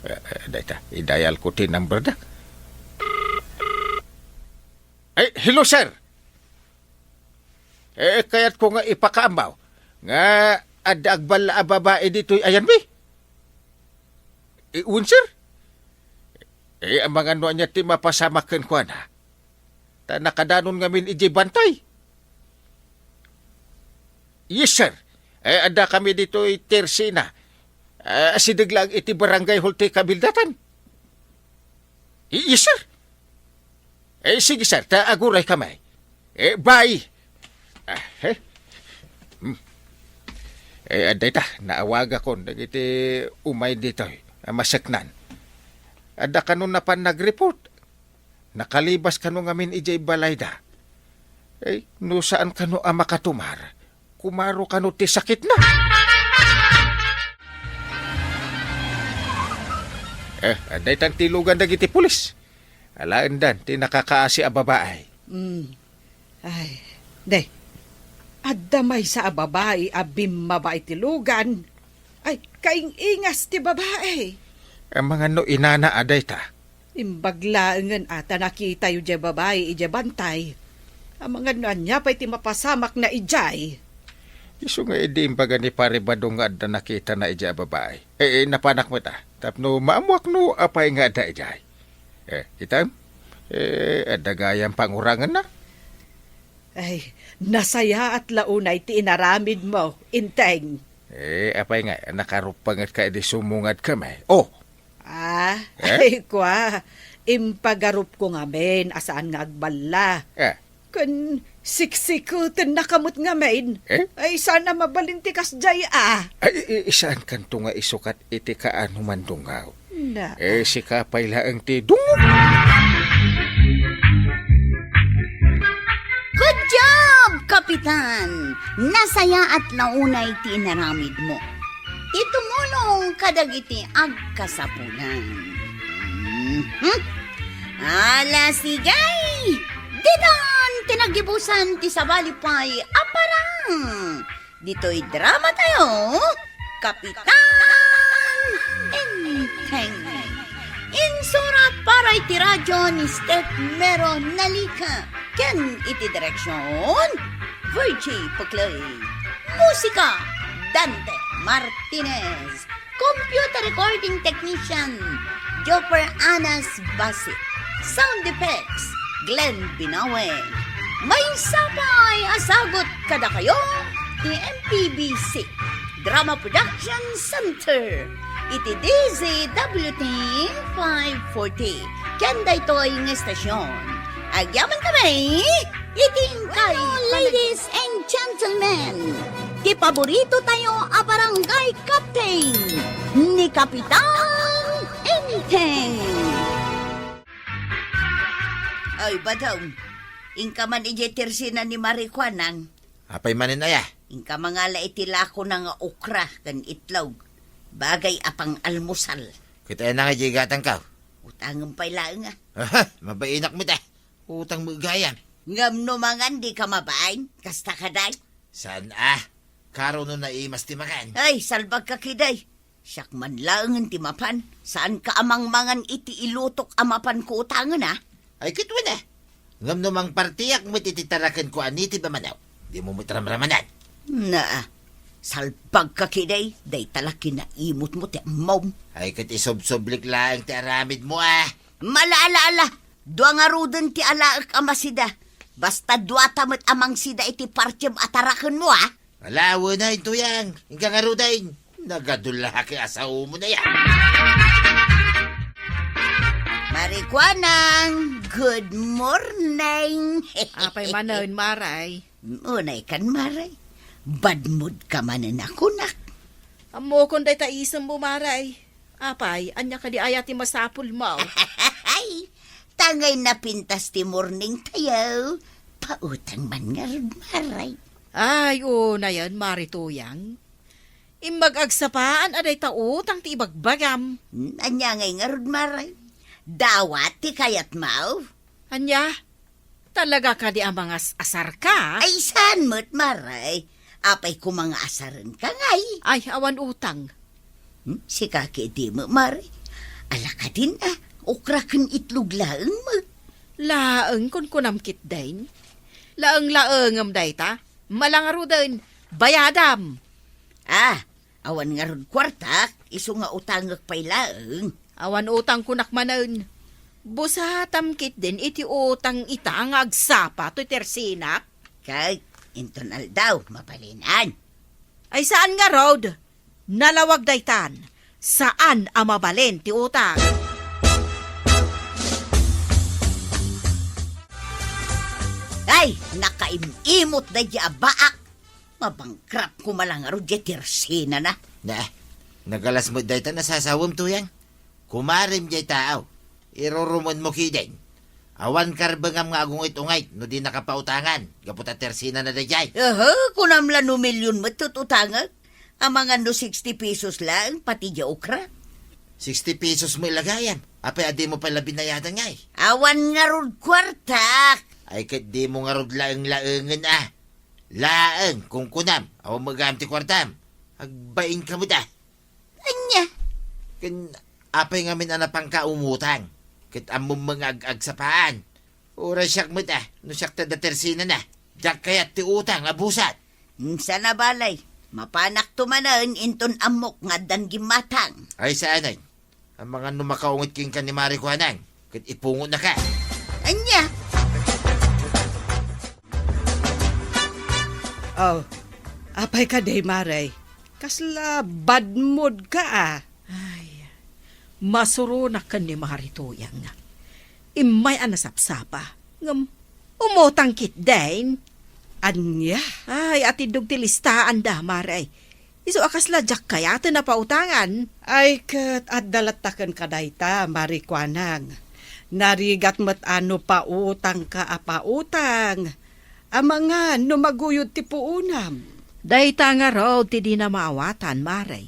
ah, dayta, idayal ko ti number da. Ay, hello, sir. Eh, kayat ko nga ipakaammo nga adda agballa a babae ditoy ayanmi. Eh, wen, sir. Eh, amangan no ania ti mapasamak kenkuana. Ta nakadanon ngamin idiay bantay. Yes, sir. Eh, adda kami ditoy Tersina. Ah, asideg lang iti barangay hall ti kabildatan. I-, yes, sir. Eh, sige, sir, ta aguray kami. Eh, bye. Ah, eh? Hmm. Eh, adda ita, naawagakon dagiti umay ditoy a maseknan. Adda kano napan nag-report. Nakalibas kano ngamin idiay balayda. Eh, no saan kano a makatumar, kumaro kano ti sakitna. Eh, adda itan ti lugan dagiti pulis. Alaendan ti nakakaasi a babae. Mm. Ay, de. Adda maysa a babae a bimmaba iti lugan. Ay, kaing-ingas ti babae. Amangan no inana a dayta. Imbag laengen a ta nakitayo diay babae idiay bantay. Amangan no ania pay ti mapasamakna idiay. Isu nga idi imbaga ni Pare Badong nga adda nakitana idiay a babae. Eh, eh, napanak met, ah. Tapno maammuak no apay nga adda idiay. Eh, kitam? Eh, adda gayam pangurangenna. Ay, nasayaat la unay ti inaramidmo, Inteng. Eh, apay nga, nakaruppanget ka idi sumungad kami. Oh! Ah, Eh? Ay, kua, impagarupko ngamin a saan nga agballa. Eh? Ken siksikuten nakamet ngamin. Eh? Ay, saan a mabalin ti kasdiay, ah. Ay, i-, i-, saan kanto nga isukat iti kaano man dungaw. Na. Eh, sika pay laeng ti dungaw. Good job, Kapitan! Nasayaat la unay ti inaramidmo. Ti tumulong kadagiti agkasapulan. Mhm. Ala, sige! Ditan ti naggibusan ti sabali pay a parang. Ditoy drama tayo, Kapitan Enteng. Insurat para iti radyo ni Steph Mero Nalica. Ken iti direksyon, Virgie Puclay. Musika, Dante Martinez. Computer recording technician, Jopper Anas Basit. Sound effects, Glenn Binawen. Maysa pay a sagut kadakayo ti M P B C Drama Production Center iti D Z W T five forty. Ken daytoy nga estasyon, agyaman kami iti inkay. Bueno, ladies and gentlemen, ti paborito tayo a barangay captain, ni Kapitan Enteng. Ay, Badong, inka man idiay tersina ni Mari Kuanang. Apay manen aya? Inka mangala iti lakona nga okra ken itlog. Bagay a pang-almusal. Ket aya nga idiay gatangko? Utangem pay laeng a. Aha, mabainak met a. Utang met gayam. Ngem no mangan dika mabain, kasta kadi? Saan a? Karo no naimas ti makan. Ay, salbagka kadi. Siak man laengen ti mapan. Saanka a mangmangan iti ilutok a mapanko utangen a? Ay, ket wen a. Ngem no mangpartiak met iti tarakenko a native a manok, dimo met ramramanan. Naa, salbagka kadi, dayta la kinaimutmo ti ammom. Ay, ket isubsublik laeng ti aramidmo a. Mala, ala, ala. Dua ngaruden ti alaek a masida. Basta duata met a mangsida iti partiem a tarakenmo a. Ala, wen a, Tuyang. Inka ngaruden. Nagadullak a saomo na ya. Mari Kuanang, good morning. Apay manen, Maray? Unay kan, Maray. Bad mood ka manen a kunak. Ammokon dayta isemmo, Maray. Apay, ania kadi aya ti masapulmo? Ay, tangay napintas ti morning tayo. Pautang man ngarud, Maray. Ay, unayen, Mari Tuyang. Immag agsapaan a dayta utang ti ibagbagam. Hmm, ania ngay ngarud, Maray? Dawat ti kayatmo? Ania? Talaga kadi a mangas-asarka? Ay, saan met, Maray? Apay koma nga asarenka ngay? Ay, awan utang. Hmm? Sika kadi met, Maray? Ala kadin a, okra ken itlog laeng met. Laeng kunkunam ketdin? Laeng-laengem dayta? Mala ngaruden, bayadam. Ah, awan ngarud kuartak, isu nga utangek pay laeng. Awan utang kunak manen. Busatam ketdin iti utang ita nga agsapa toy tersinak. Kay, inton aldaw, mabalinan. Ay saan ngarud? Nalawag daytan. Saan a mabalin ti utang. Ay, nakaim-imot daydi a baak. Mabangkrap koma la ngarud diay tersinana. Na, nagalas met dayta nasasawem, Tuyang. Kumarem diay tao. Irurumonmo ketdin. Awan karbengam nga agungit-ungit no dinaka pautangan gapu ta tersinana daydiay. Aha, kunam la no million met ti utangek. Amangan no sixty pesos laeng pati diay okra. Sixty pesos met la gayam. Apay a dimo pay la binayadan ngay? Awan ngarud kuartak. Ay ket dimo ngarud laeng-laengen a. Laeng, kunkunam, awan met gayam ti kuartam. Agbainka met a. Ania? Ken apay ngamin a napanka umutang? Ket ammom met nga ag-agsapaan. Uray siak met a, no siak ti adda tersinana. Diak kayat ti utang a busat. Sana balay, mapanakto manen inton ammok nga addan gimmatang. Ay, saanen. Amangan no makaungit kenka ni Mari Kuanang, ket ipungotnaka. Ania? Oh, apay kadi, Mare? Kasla bad mood ka, a? Ay, masuronak ken ni Mari Tuyang. Immay a nasapsapa, ngem umutang ketdin. Ania? Ay, atiddog ti listaanda, Mare. Isu a kasla diak kayaten a pautangan. Ay, ket adda latta kenka dayta, Mari Kuanang. Narigat met a no pautangka a pautang. Amangan no maguyod ti puonam. Dayta ngarud ti dina maawatan, Mare.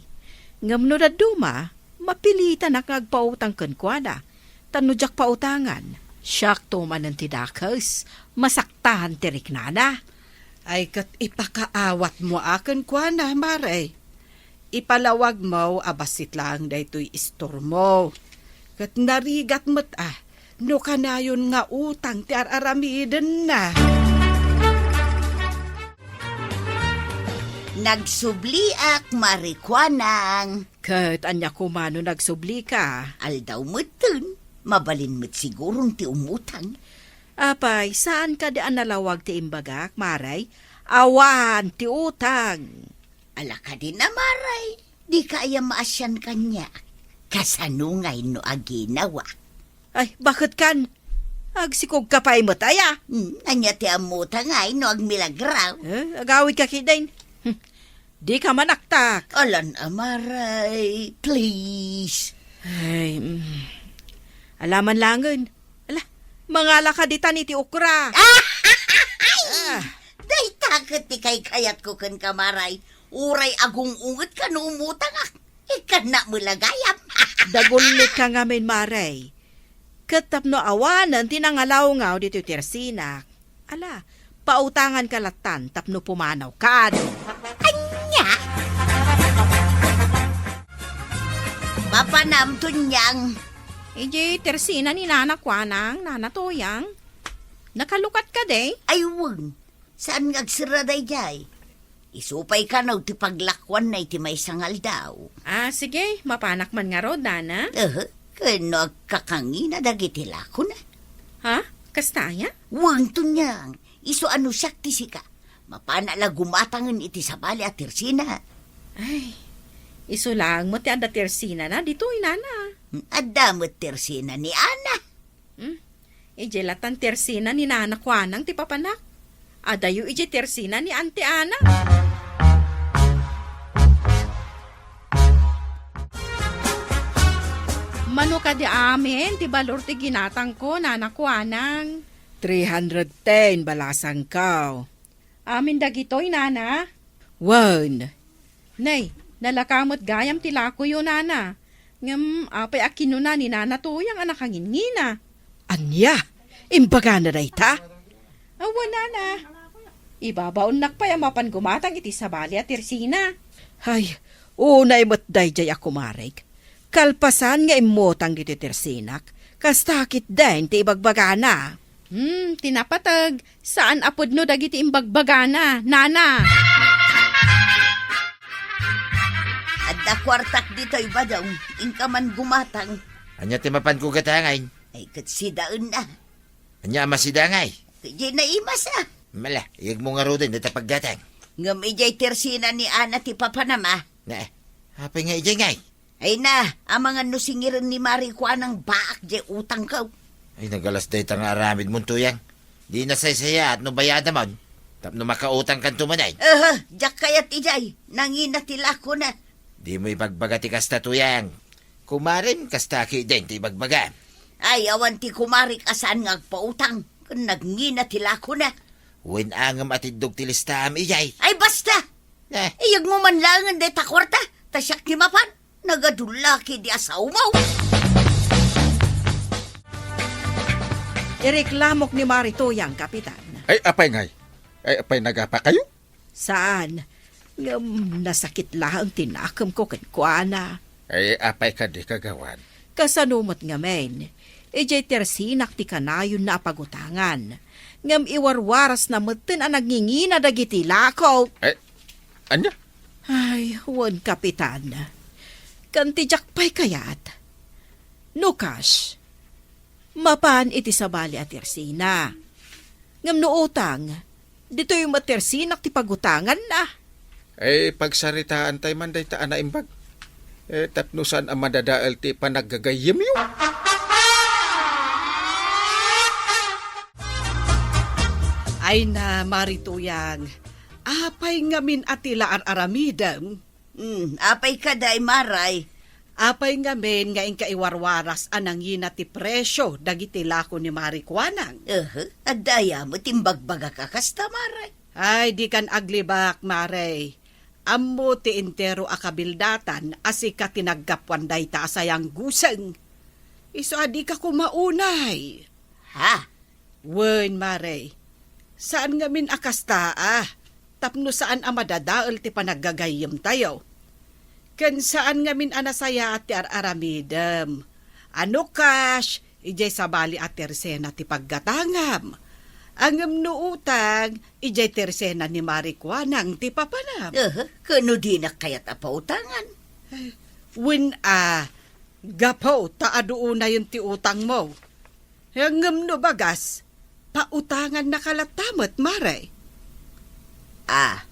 Ngem no dadduma, mapilitanak nga agpautang kenkuana. Ta no diak pautangan, siakto manen ti dakes, masaktan ti riknana. Ay, ket ipakaawatmo a kenkuana, Mare. Ipalawagmo a bassit laeng daytoy istormo. Ket narigat met a no kanayon nga utang ti ar-aramidenna. Nagsubliak, Mari Kuanang. Ket ania koma no nagsublika? Aldaw metten, Mabalin met siguron ti umutang. Apay, saan kadi a nalawag ti imbagak, Maray? Awan ti utang. Ala kadi na, Maray. Dika aya maasian kaniak. Kasano ngay no aginawa? Ay, baket kan? Agsikog ka pay met aya? Hmm, ania ti ammota ngay no agmilagraw? Eh, agawid ka kiden. Hmm. Di ka manaktak. Alan, Amaray, please. Ay, mm. Alaman langen. Ala, mangala ka ditan iti okra. Ah! Dayta ket ti kaykayatko ken kamaray. Uray agung-unget ka no umutangak. Ikkannak met la gayam. Dagullit ka ngamin, Maray. Ket tapno awanen ti nangalawngaw ditoy tersinak, ala, pautangan ka lattan tapno pumanaw kad. Ania? Papanam, Tunyang. Iti tersina ni Nana Kuanang, Nana Tuyang. Nakalukat ka, day? Ay, wen. Saan nga agserra daydiay? Isu pay kano ti paglakuanna iti maysa nga aldaw. Ah, sige, mapanak man ngarud, Nana. Aha, ken no agkakangina dagiti lakona. Ha? Kasta aya? Wen, Tunyang, isu a no siak ti sika. Mapana la gumatangen iti sabali a tersina. Ay, isu laeng met ti adda tersinana ditoy, Nana. Adda met tersina ni Ana. Hmm? Idiay latan tersina ni Nana Kuanang ti papanak. Adayo idiay tersina ni Auntie Ana. Mano kadi amin ti balor ti ginatangko, Nana Kuanang? Three hundred ten balasangko. Amin dagitoy, Nana? Wen. Nay, nalaka met gayam ti lakoyo, Nana. Ngem apay a kinuna ni Nana Tuyang a nakangingina? Ania? Imbagana dayta? Awan, Nana. Ibabaonnak pay a mapan gumatang iti sabali a tersina. Ay, unay met daydiay a kumarek. Kalpasan nga immutang ditoy tersinak, kasta ketdin ti ibagbagana. Hmm, ti napateg, saan a pudno dagiti imbagbagana, Nana. Adda kuartak ditoy, Badong. Inka man gumatang. Ania ti mapanko gatangay? Ay, ket sidaenna. Ania a masidangay? Ket diay naimas, a. Mala, iyegmo ngaruden dita paggatang. Ngem idiay tersina ni Ana ti papanam, a. Ne, apay nga idiay ngay? Ay na, amangan no singiren ni Mari Kuanang baak diay utangko. Ay, nagalas dayta nga aramidmon, Tuyang. Di nasaysayaat no bayadamon. Tapno makautangkanto manen. Aha, diak kayat idiay. Nangina ti lakona. Dimo ibagbaga ti kasta, Tuyang. Kumarem, kasta ketdin ti ibagbaga. Ay, awan ti kumarek a saan nga agpautang. Ken nangina ti lakona. Wen a ngem atiddog ti listaam idiay. Ay, basta! Eh. Iyegmo man laengen dayta kuarta, ta siak ti mapan. Nagadullaki di asaomo. Ireklamok ni Mari Tuyang, Kapitan. Ay, apay ngay? Ay, apay nagapakayo? Saan? Ngem nasakit laeng ti nakemko kenkuana. Ay, apay kadi, Kagawad? Kasano met ngamin? Idiay tersinak ti kanayonna a pagutangan. Ngem iwarwarasna metten a nangingina dagiti lako. Eh, ania? Ay, wen, Kapitan. Ken ti diak pay kayat. No cash, mapan iti sabali a tersina. Ngem no utang, ditoy met tersinak ti pagutanganna. Eh, pagsaritaantay man dayta a naimbag. Eh, tapno saan a madadael ti panaggagayyemyo. Ay na, Mari Tuyang, apay ngamin a ti la ar-aramidem? Hmm, apay kadi, Maray? Apay ngamin nga inka iwarwaras a nangina ti presio dagiti lako ni Mari Kuanang? Ehe, adda aya met imbagbagak a kasta, Maray? Ay, dikan aglibak, Maray. Ammo ti entero a kabildatan a sika ti naggapuan dayta a sayangguseng. Isu a dika koma unay. Ha? Wen, Maray. Saan ngamin a kasta, a. Tapno saan a madadael ti panaggagayyemtayo. Ken saan ngamin a nasayaat ti ar-aramidem. A no cash, idiay sabali a tersena ti paggatangam. Ngem no utang, idiay tersena ni Mari Kuanang ti papanam. Aha, ken no dinak kayat a pautangan? Wen a, Gapu ta adu unayen ti utangmo. Ngem no bagas, pautangannaka latta met, Mare. Ah,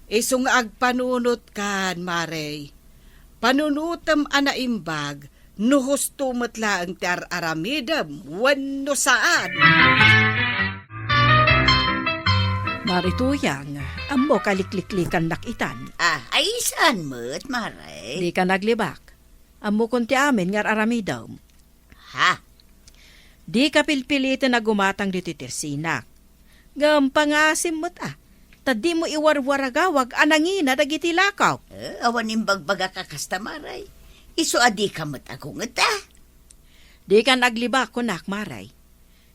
isu nga agpanunotkan, Mare. Panunotem a naimbag no husto met laeng ti ar-aramidem wenno saan. Mare Tuyang, ammok a likliklikannak itan. Ah, ay saan met, Mare? Dika naglibak. Ammokon ti amin nga ar-aramidem. Ha? Dika pilpiliten a gumatang ditoy tersinak. Ngem pangasim met a, ta dimo iwarwaragawag a nangina dagiti lakok. Eh, awan imbagbagak a kasta, Mare. Isu a dika met agungeta. Dikan aglibak, kunak, Mare.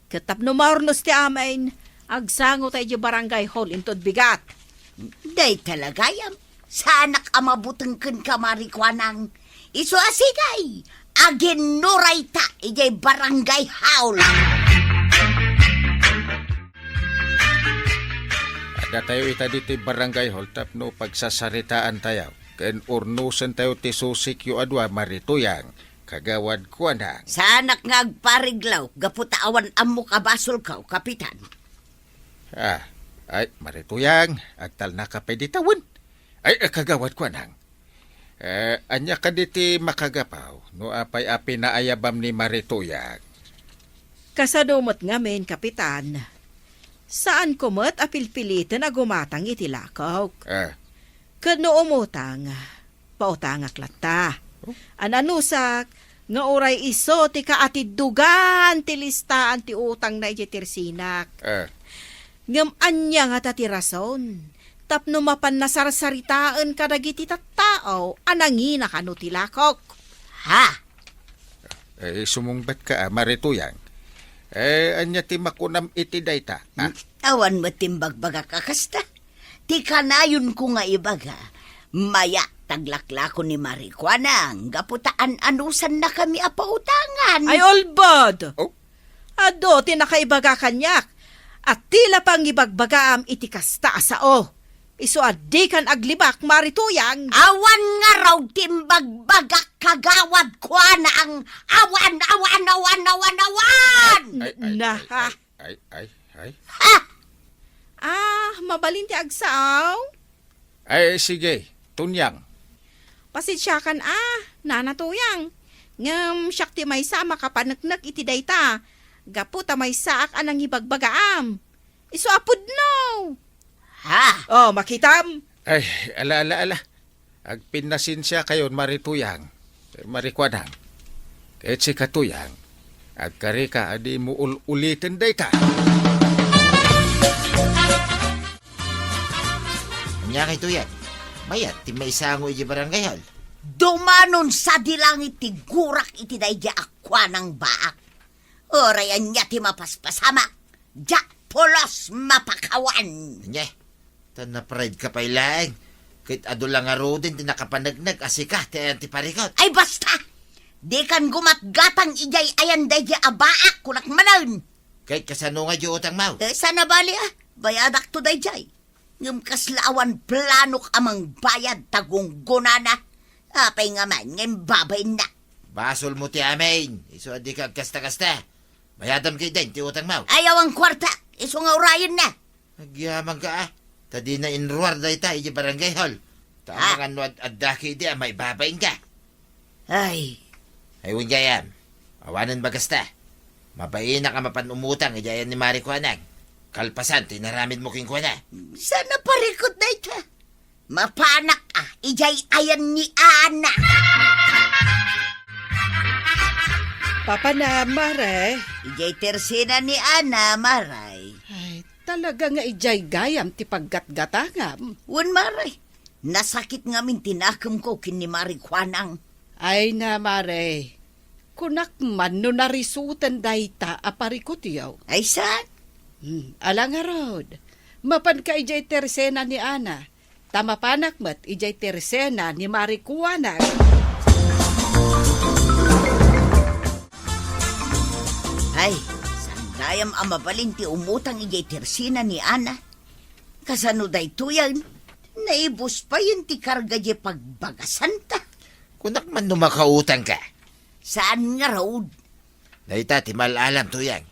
Ket tapno maurnos ti amin, agsango ta idiay barangay hall inton bigat. Dayta la gayam, saanak a mabuteng kenka, Mare Kuanang. Isu a sige, aginnurayta idiay barangay hall. Addatayo ita ditoy barangay hall tapno pagsasaritaantayo ken urnosentayo ti susikyo a dua, Mare Tuyang. Kagawad Kuanang. Saanak nga agpariglaw gapu ta awan ammok a basolko, Kapitan. Ah, ay, Mare Tuyang, agtalnaka pay dita wen. Ay, eh, Kagawad Kuanang. Eh, ania kadi ti makagapu no apay a pinaayabam ni Mare Tuyang? Kasano met ngamin, Kapitan? Saanko met a pilpiliten a gumatang iti lakok. Eh. Ket no umutang, pautangak latta. Oh. Ananusak nga uray isu ti kaatiddugan ti listaan ti utangna idiay tersinak. Eh. Ngem ania ngata ti rason tapno mapan nasarsaritaen kadagiti tattao a nangina kano ti lakok? Ha? Eh, sumungbatka, a, Mare Tuyang. Eh, ania ti makunam iti dayta, a? Hmm, awan met ti imbagbagak a kasta. Ti kanayonko nga ibaga, mayat ti aglaklako ni Mare Kuanang gapu ta an-anusannakami a pautangan. Ay, ulbod! Oh? Adu ti nakaibaga kaniak, a ti la pangibagbagaam iti kasta a sao. Isu a dikan aglibak, Mare Tuyang. Awan ngarud ti imbagbagak, Kagawad Kuanang. Awan, awan, awan, awan, awan! Ay, ay, Na, ay, ha? Ay, ay, ay. Ha? Ah, mabalin ti agsao? Ay, sige, Tunyang. Pasensiakan a, Nana Tuyang. Ngem siak ti maysa a makapaneknek iti dayta, gapu ta maysaak a nangibagbagaam. Isu a pudno. Ha? Oh, makitam? Ay, ala, ala, ala. Agpinnasensiakayon, Mare Tuyang. Mare Kuanang. Ket sika, Tuyang, agkarika a dimo ul-uliten dayta. Ania kay, Tuyang? Mayat ti maisango iti barangay hall. Dumanon sadi langit ti gurak iti daydiay a Kuanang baak. Uray ania ti mapaspasamak, diak pulos mapakawan. Ania? Ta napride ka pay laeng, ket adu la ngaruden ti nakapaneknek a sika ti ayan ti parikut. Ay, basta! Dikan gumatgatang idiay ayan daydiay a baak, kunak manen. Ket kasano nga diay utangmo? Eh, saan a bali a, bayadakto daydiay. Ngem kasla awan planok a mangbayad ta gunggonana. Apay ngamin nga imbabainna? Basolmo ti amin. Isu a dika agkasta-kasta. Bayadam ketdin ti utangmo. Ay, awan kuarta. Isu nga urayenna. Agyamanka a. Ta dina inruar dayta idiay barangay hall. Ta Ah. amangan no ad-adda ketdi a maibabainka. Ay. Ay, wen gayam. Awanen bagasta. Mabainak a mapan umutang idiay ayan ni Mare Kuanang. Kalpasan ti inaramidmo kenkuana. Saan a parikut dayta? Mapanak a idiay ayan ni Ana. Papanam, Mare? Idiay tersena ni Ana, Mare. Ay, talaga nga idiay gayam ti paggatgatangam. Wen, Mare. Nasakit ngamin ti nakemko ken ni Mare Kuanang. Ay na, Mare. Kunak man no narisuten dayta a parikutyo. Ay saan? Hmm, ala ngarud. Mapanka idiay tersena ni Ana, ta mapanak met idiay tersena ni Mare Kuanang. Ay, saan gayam a mabalin ti umutang idiay tersena ni Ana? Kasano daytoyen? Naibus payen ti karga diay pagbagasanta. Kunak man no makautangka. Saan ngarud? Dayta ti mal-alam, Tuyang.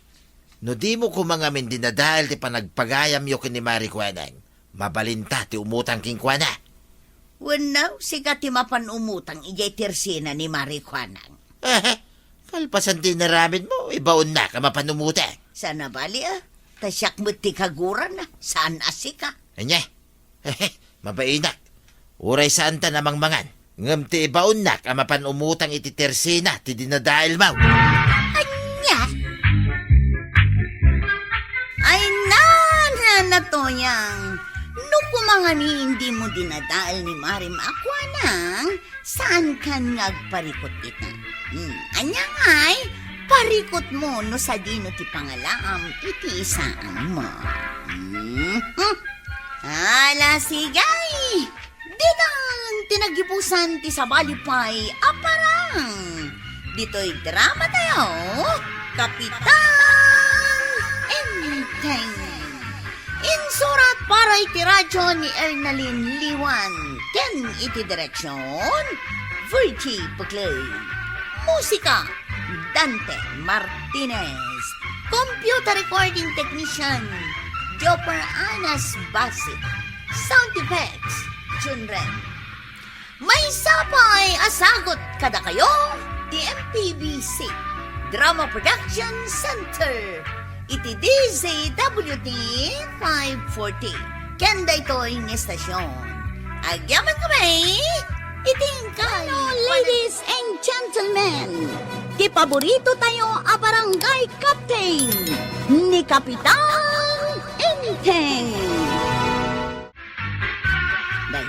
No dimo koma ngamin dinadael ti panagpagayamyo ken ni Mari Kuanang, mabalinta ti umutang kenkuana. Wenno, sika ti mapan umutang idiay tersena ni Mari Kuanang. Kalpasan ti inaramidmo, ibaonnak a mapan umutang. Saan a bali, a. Ta siak met ti kagurana, saan a sika. Ania? Mabainak. Uray saanta a mangmangan. Ngem ti ibaonnak a mapan umutang iti tersena ti dinadaelmo. Ania? Ay, nana, Tuyang. No koma ngamin dimo dinadael ni Mari Kuanang, saankan nga agparikut ita. Hmm, ania ngay? Parikutmo no sadino ti pangalaam iti isaanmo. Hmm, hmm. Ala, sige. Ditan ti nagibusan ti sabali pay a parang. Ditoy drama tayo, Kapitan Enteng. Insurat para iti radyo ni Ernalyn Liwan ken iti direksyon, Virgie Puclay. Musika, Dante Martinez. Computer recording technician, Jopper Anas Basit. Sound effects, Junren. Maysa pay a sagut kadakayo ti M P B C Drama Production Center iti D Z W T five forty. Ken daytoy nga estasyon, agyaman kami iti inkay. Ano, ladies and gentlemen, ti paborito tayo a barangay captain, ni Kapitan Enteng. Nay,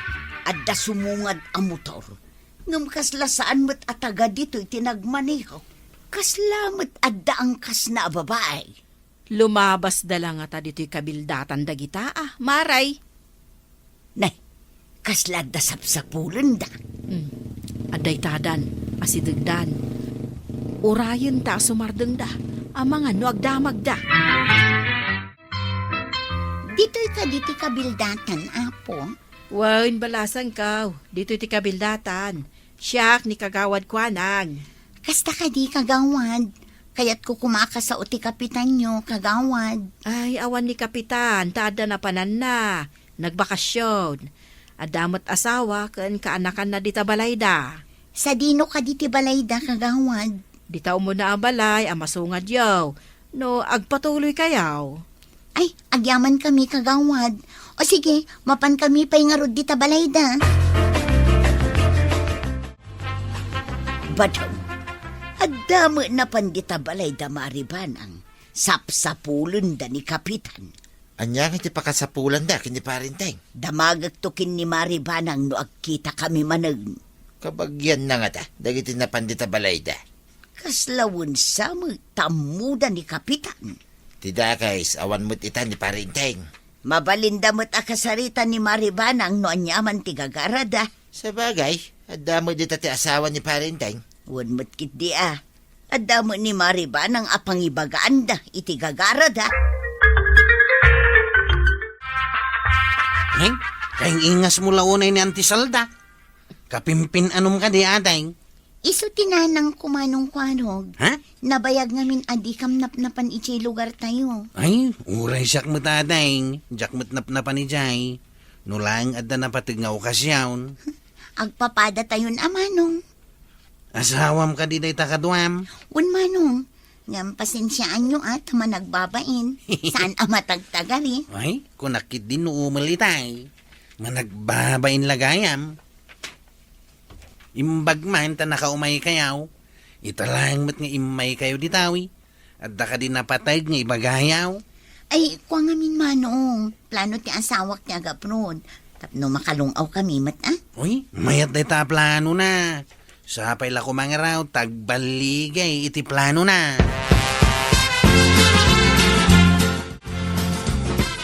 adda sumungad a motor. Ngem kasla saan met a taga ditoy ti nagmaneho. Kasla met adda angkasna a babai. Lumabasda la ngata ditoy kabildatan dagita, a, Maray. Nay, kasla adda sapsapulenda. Hmm. Adda itadan, asidegdan. Urayenta a sumardengda, amangan no agdamagda. Ditoy kadi ti kabildatan, Apo? Wen, balasangko. Ditoy ti kabildatan. Siak ni Kagawad Kuanang. Kasta kadi, Kagawad? Kayatko koma a kasao ti kapitanyo, Kagawad. Ay, awan ni Kapitan, ta adda napananna. Nagbakasyon. Adda met asawa ken kaanakanna dita balayda. Sadino kadi ti balayda, Kagawad? Dita umuna a balay a masungadyo. No agpatuloykayo. Ay, agyamankami, Kagawad. O sige, mapankami pay ngarud dita balayda. Badam, adda met napan dita balayda, Mari Banang. Sapsapulenda ni Kapitan. Ania nga ti pakasapulanda ken ni Pari Enteng? Damagekto ken ni Mari Banang no agkitakami manen. Kabagianna ngata dagiti napan dita balayda. Kasla wen sa met ta ammoda ni Kapitan. Ti dakes, awan met ita ni Pari Enteng. Mabalinda met a kasarita ni Mari Banang no aniaman ti gagarada. Sabagay, adda met dita ti asawa ni Pari Enteng. Wen met ketdi a. Adda met ni Mari Banang a pangibagaanda iti gagarada. Neng, kaing-ingasmo la unay ni Auntie Salda. Kapimpin-anom kadi, Ateng? Isu ti nanangko, Manong Kuarog. Ha? Nabayag ngamin a dikam napnapan idiay lugartayo. Ay, uray siak met, Ateng. Diak met napnapan idiay. No laeng adda napateg nga okasion. Agpapadatayon a, Manong. Asawam kadi dayta kaduam? Wen, Manong. Ngem pasensiaanyo, a, ta managbabain. Saan a matagtagari. Ay, kunak ketdi no umel itay. Managbabain la gayam. Imbag man ta nakaumaykayo. Ita laeng met nga immaykayo ditawi. Adda kadi napateg nga ibagayo? Ay, kua ngamin, Manong. Plano ti asawak ti agapron. Tapno makalung-aw kami met, a? Uy, mayat dayta a planona. Sapay la koma nga raw, tagballigay iti planona.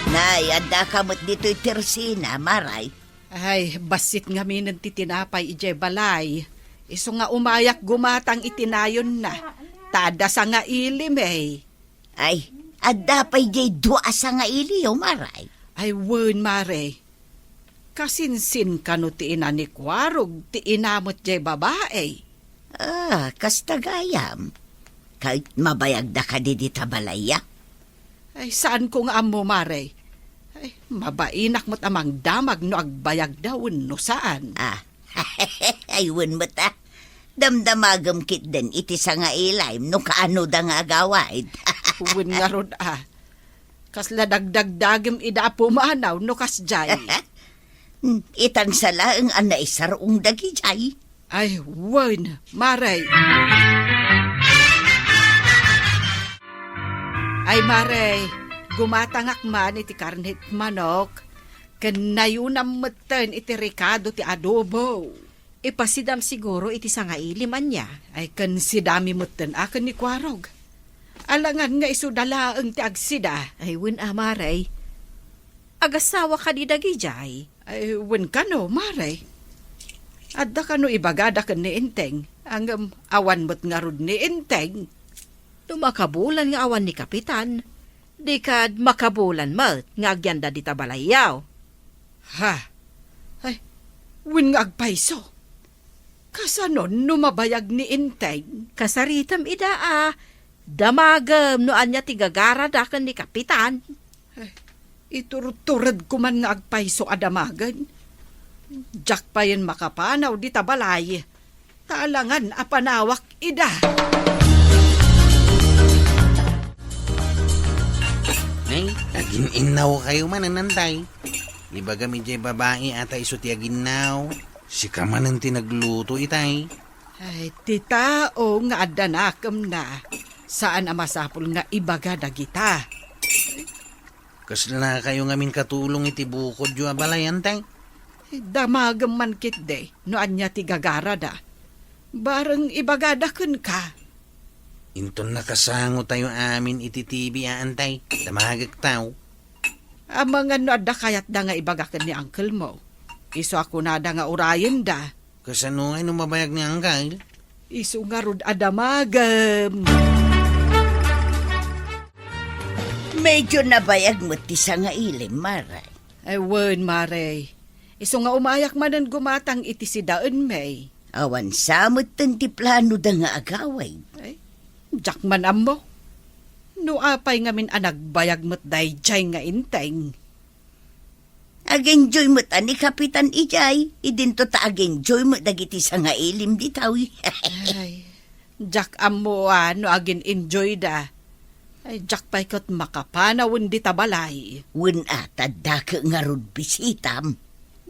Nay, adda ka met ditoy tersena, Maray. Ay, bassit ngaminen ti tinapay idiay balay. Isu nga umayak gumatang iti nayonna, ta adda sangaili, May. Ay, adda pay diay dua a sangailiyo, Maray? Ay, wen, Mare. Kasinsin kano ti ina ni Kuarog ti ina met diay babai? Ah, kasta gayam. Ket mabayagda kadi dita balayya? Ay, saanko nga ammo, Mare. Ay, mabainak met a mangdamag no agbayagda wenno saan. Ah, ay, wen met, ah. Damdamagem ketdin iti sangailim no kaanoda nga agawid. Wen ngarud, ah. Kasla dagdagdagem ida a pumanaw no kasdiay. Hmm, itan sa laeng a naisarong dagijay. Ay, wen, Mare. Ay, Mare, gumatangak man iti karnit manok, ken nayunam metten iti rikado ti adobo. Ipasidam siguro iti sangailim, ania? Ay, ken sidami metten a ken ni Kuarog. Alangan nga isuda laeng ti agsida. Ay, wen a, Mare. Agasawa kadi dagijay? Ay, wen kano, Mare. Adda kano ibagada ken ni Enteng, ngem awan met ngarud ni Enteng. No makabulan nga awan ni Kapitan, di kad makabulan met nga agyanda dita balayyo. Ha? Ay, wen nga agpayso. Kasano no mabayag ni Enteng? Kasaritam ida a, damagem no ania ti gagarada ken ni Kapitan. Eh, iturturedko man nga agpayso a damagen. Diak payen makapanaw dita balay. Ta alangan a panawak ida. Ay, agin-innaw kayo man, Antay. Ibagam idiay babai a ta isu ti aginnaw. Sika manen ti nagluto itay. Ay, ti tao nga adda nakemna, saan a masapul nga ibaga dagita. Kasla kayo ngamin katulong iti bukodyo a balay, Antay? Damagem man ketdi no ania ti gagarada. Bareng ibagada kenka. Inton nakasango tayo amin iti T V a, Antay, damagek taw. Amangan no adda kayatda nga ibaga ken ni uncle mo. Isu a kunada nga urayenda. Kasano ngay no mabayag ni Angkal? Isu ngarud a damagem. Medyo nabayag met ti sangailim, Mare. Ay, wen, Mare. Isu nga umayak manen gumatang iti sidaen, May. Awan sa metten ti planoda nga agawid. Ay, diak man ammo. No apay ngamin a nagbayag met daydiay nga Enteng. Ag-enjoy met a ni Kapitan idiay, idinto ta ag-enjoy met dagiti sangailim ditaw. Ay, diak ammo a no agin-enjoyda. Ay, diak pay ket makapanawen dita balay. Wen a, ta adda ket ngarud bisitam.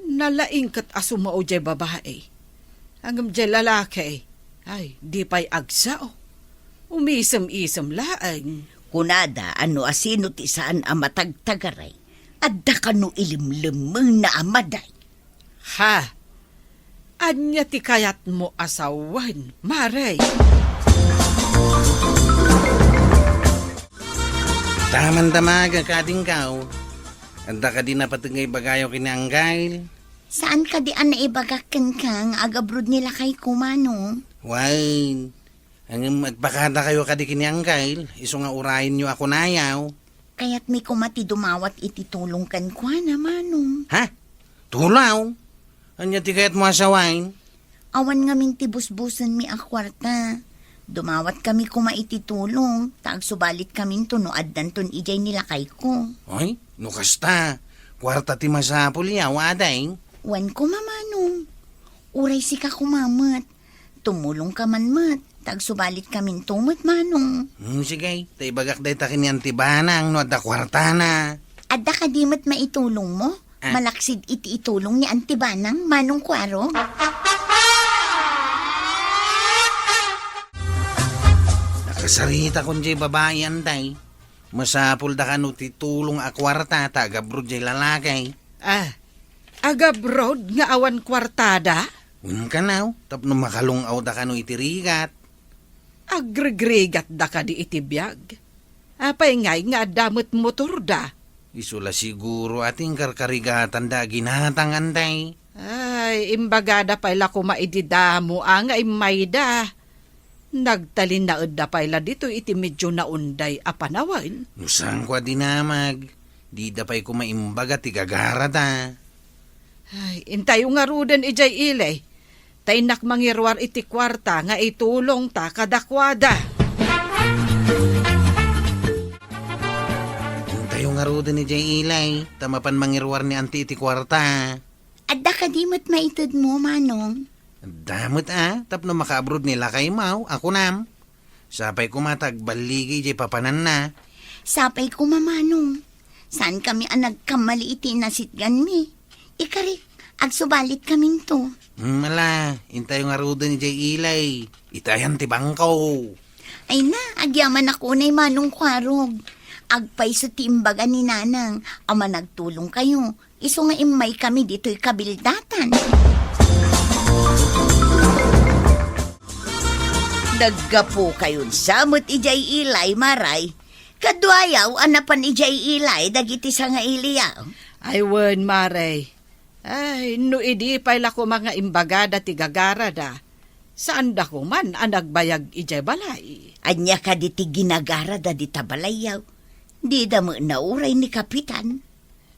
Nalaing ket a sumao diay babai. Ngem diay lalaki, ay, di pay agsao. Umisem-isem laeng. Kunada a no asino ti saan a matagtagaray, adda kano ilimlemmengna a maday. Ha? Ania ti kayatmo a sawen, Mare? Taman damagek, adingkaw. Adda kadi napateg nga ibagayo ken ni Anggail? Saan kadi a naibagak kenka nga agabroad ni lakayko, Manong? Wen, ngem agpakadakayo kadi ken ni Anggail, isu nga urayenyo a kunayo. Kayatmi koma ti dumawat iti tulong kenkuana, Manong. Ha? Tulong? Ania ti kayatmo a sawen? Awan ngamin ti busbusenmi a kuarta. Dumawatkami koma iti tulong, ta agsubalitkami no addanton idiay ni lakayko. Ay, no kasta, kuarta ti masapul, ya, wen a, Deng? Wen koma, Manong. Uray sika koma met. Tumulongka man met, ta agsubalitkaminto met, Manong. Hmm, sige, ta ibagak dayta ken ni Auntie Banang no adda kuartana. Adda kadi met maitulongmo? Ah. Malaksid iti itulong ni Auntie Banang, Manong Kuarog? Nakasaritakon diay babai, Antay. Masapulda kano ti tulong a kuarta ta agabroad diay lalaki. Ah, agabroad nga awan kuartada? Wen kano, tapno makalung-awda kano iti rigat. Agrigrigatda kadi iti biag? Apay ngay nga adda met motorda? Isu la siguro a ti inkarkarigatanda a ginatang, Antay. Ay, imbagada pay la koma idi damo a nga immayda. Nagtalinnaedda pay la ditoy iti medio naunday a panawen. No saanko a dinamag, dida pay koma imbaga ti gagarada. Ay, intayo ngaruden idiay ili. Ta innak mangiruar iti kuarta nga itulongta kadakuada. Intayo ngaruden idiay Ilay, ta mapan mangiruar ni Auntie iti kuarta. Adda kadi met maitedmo, Manong? Adda met a, tapno makaabroad ni lakaymo, a kunam. Sapay koma ta agballigay idiay papananna. Sapay koma, Manong. Saankami a nagkamali iti nasitganmi. Ikari, agsubalitkaminto. Hmm, ala, intayo ngaruden idiay Ilay. Itayan ti bangko. Ay na, agyamanak unay, Manong Kuarog. Agpayso ti imbaga ni Nanang a managtulongkayo. Isu nga immaykami ditoy kabildatan. Naggapukayon sa met idiay Ilay, Maray. Kaduayaw a napan idiay Ilay dagiti sangailiyaw. Ay wen, Maray. Ay, no idi pay la koma nga imbagada ti gagarada, saanda koman a nagbayag idiay balay. Ania kadi ti ginagarada dita balayyaw? Dida met nauray ni Kapitan.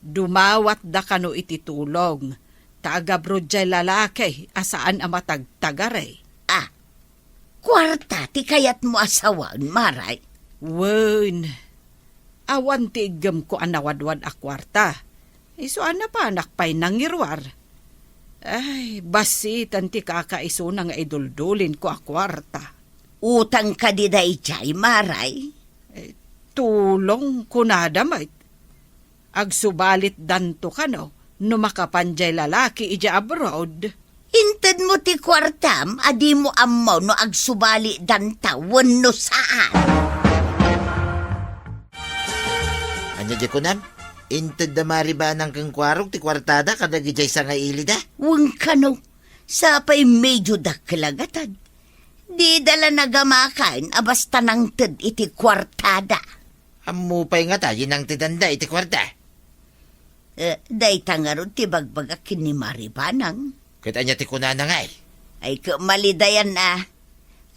Dumawatda kano iti tulong, ta agabroad jay lalaki a saan a matagtagari. Ah, kuarta ti kayatmo a sawen, Maray? Wen, awan ti iggemko a nawadwad a kuarta. Isu a napanak pay nangiruar. Ay, bassit ti kakaisuna nga iduldulinko a kuarta. Utang kadi daydiay, Maray? Eh, tulong, kunada met. Agsubalitdanto kano no makapan jay lalaki idiay abroad. Intedmo ti kuartam a dimo ammo no agsubalitdanta wenno saan. Ania diay kunam? Intedda Maribanang ken Kuarog ti kuartada kadagidiay sangailida? Wen kano, sapay medio dakkel a gatad. Dida la nagamakan a basta nangted iti kuartada. Ammo pay ngata ti nangtedanda iti kuarta? Eh, dayta ngarud ti bagbagak ken ni Maribanang. Ket ania ti kunana ngay? Ay, ket malidayan a.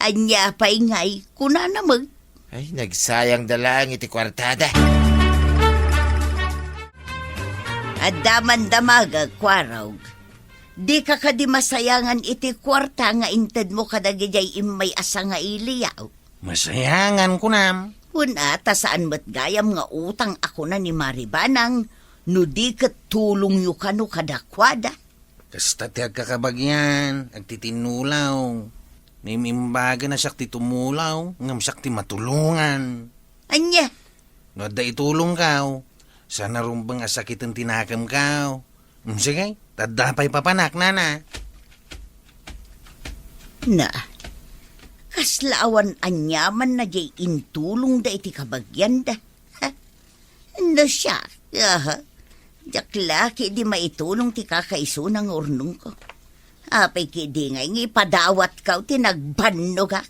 Ania pay ngay kunana met? Ay, nagsayangda laeng iti kuartada. Adda man damagek, Kuarog. Dika kadi masayangan iti kuarta nga intedmo kadagidiay immay a sangailiyaw? Masayangan, kunam. Wen a, ta saan met gayam nga utang a kuna ni Maribanang no di ket tulongyo kano kadakuada. Kasta ti agkakabagian, agtitinnulaw. Naim-imbagen a siak ti tumulaw, ngem siak ti matulongan. Ania? No adda itulongkaw, saan a rumbeng a sakiten ti nakemkaw. Mm, sige, ta adda pay papanak, nana. Na, kasla awan aniamanna diay intulongda iti kabagianda. Ha? No siak, aha. Diak la ketdi maitulong ti kakaisuna nga urnongko. Apay ketdi ngay nga ipadawatkaw ti nagbannogak?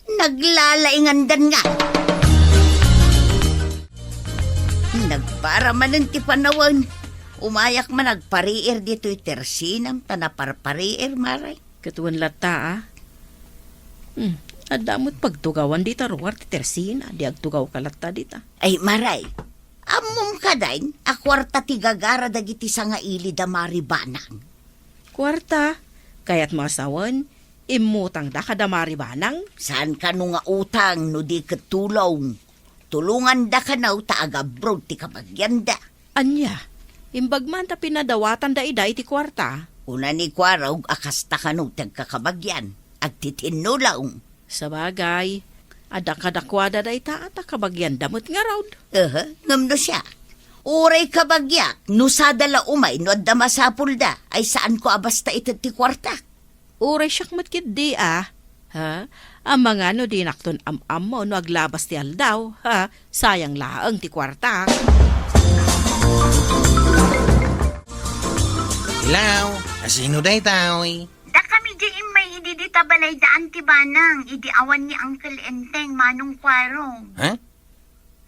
Naglalaingandan nga. Nagpara manen ti panawen. Umayak man agpariir ditoy tersinam ta naparpariir, Maray. Ket wen latta, a? Hmm, adda met pagtugawan dita ruar ti tersina, di agtugawka latta dita. Ay, Maray, ammom kadi a kuarta ti gagara dagiti sangaili da Maribanang? Kuarta? Kayatmo a sawen, immutangda kada Maribanang? Saan kano nga utang no di ket tulong. Tulonganda kano ta agabroad ti kabagianda. Ania? Imbag man ta pinadawatanda ida iti kuarta? Kuna ni Kuarog a kasta kano ti agkakabagian, agtitinnulong. Sabagay, adda kadakuada dayta ta kabagianda met ngarud. Aha, ngem no siak, uray kabagiak, no sada la umay no adda masapulda, ay saanko a basta ited ti kuartak. Uray siak met ketdi a, ha? Amangan no dinakton am-ammo no aglabas ti aldaw, ha? Sayang laeng ti kuartak. Hello, asino daytoy? Dakami di immay idi dita balay da Auntie Banang, idi awan ni Uncle Enteng, Manong Kuarog. Ha?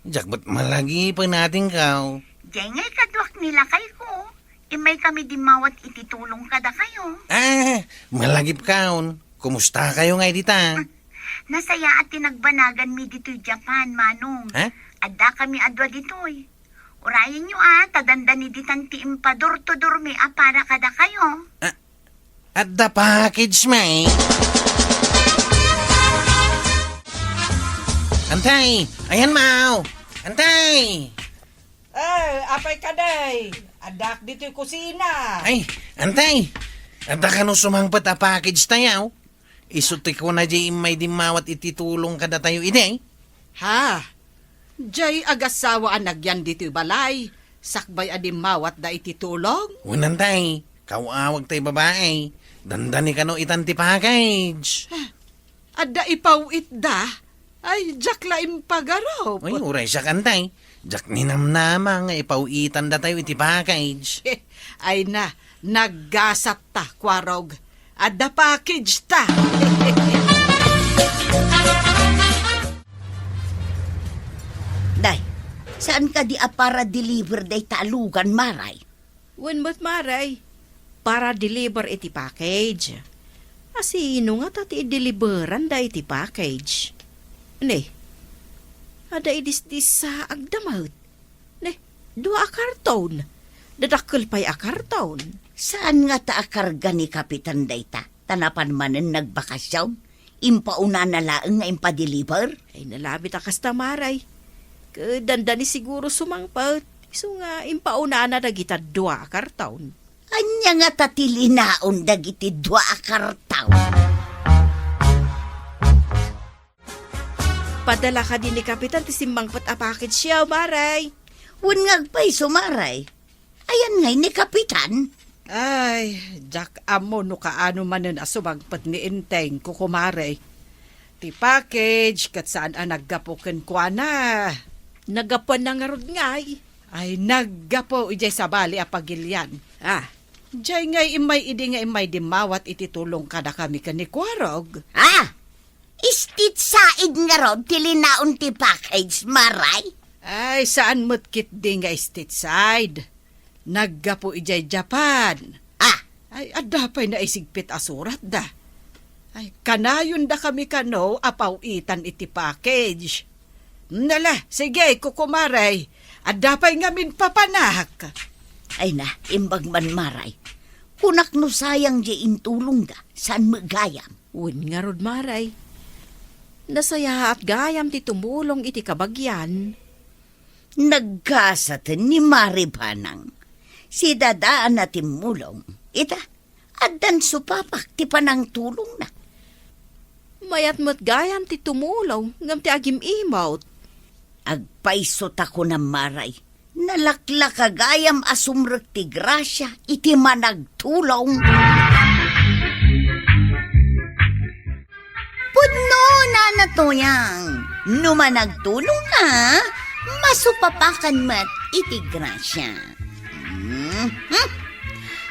Diak met malagip a natingkaw. Diay ngay kaduak ni lakayko. Immaykami dimmawat iti tulong kadakayo. Ah, malagipkaon. Kumustakayo ngay dita? Nasayaat ti nagbanaganmi ditoy Japan, Manong. Ha? Addakami a dua ditoy. Urayenyo a, ta dandani ditan ti impadurtudurmi a para kadakayo. Ah, Adda package, may. Antay! Ayan, maw! Antay! Eh, apay kadi? Addak ditoy kusina. Ay, antay! Adda kano sumangpet a package tayo? Isu ti kuna di immay dimmawat iti tulong kadatayo idi? Ha? Jay agassawa a nagyan ditoy balay, sakbay a dimmawatda iti tulong? Wen, antay, kaw-awag tay babai. Dandani kano itan ti package. Ah, adda ipaw-itda? Ay, diak la impagarup. Ay, uray siak, antay. Diak ninamnama nga ipaw-itan datayo iti package. Ay na, naggasat ta, Kuarog. Adda package ta. Day, saan kadi a para deliver dayta a lugan, Maray? Wen met, Maray, para deliver iti package. A sino ngata ti ideliveran da iti package? Ne, adda idisdisaag da met. Ne, dua a karton. Dadakkel pay a karton. Saan ngata a karga ni Kapitan dayta? Ta napan manen nagbakasion, impaunana laeng nga impadeliver? Ay, nalabit a kasta, Maray. Ket dandani siguro sumangpet, isu nga impaunana dagita dua a karton. Ania ngata ti linaon dagiti dua a karton? Padala kadi ni Kapitan ti simmangpet a package-yo, Maray? Wen nga agpayso, Maray. Ayan ngay ni Kapitan? Ay, diak ammo no kaano manen a sumangpet ni Enteng, kukumare. Ti package ket saan a naggapu kenkuana. Naggapuanna ngarud ngay? Ay, naggapu idiay sabali a pagilian. Ah. Diay ngay immay idi nga immay dimmawat iti tulong kadakami ken ni Kuarog. Ah! State side ngarud ti linaon ti package, Maray? Ay, saan met ketdi nga state side. Naggapu idiay Japan. Ah! Ay, adda pay naisigpit a suratda. Ay, kanayondakami kano a paw-itan iti package. Nala, sige, kukumare. Adda pay ngamin papanak. Ay na, imbag man, Maray. Kunak no sayang diay intulongda, saan met gayam? Wen ngarud, Maray. Nasayaat gayam ti tumulong iti kabagian. Naggasaten ni Mari Banang. Si Dada a natimmulong. Ita, addan supapak ti panangtulongna. Mayat met gayam ti tumulong ngem ti agim-imot. Agpayso ta kunam, Maray. Nalaklaka gayam a sumrek ti grasia iti managtulong. Pudno, Nana Toyang, no managtulong ka, masupapakan met iti grasia. Mhm.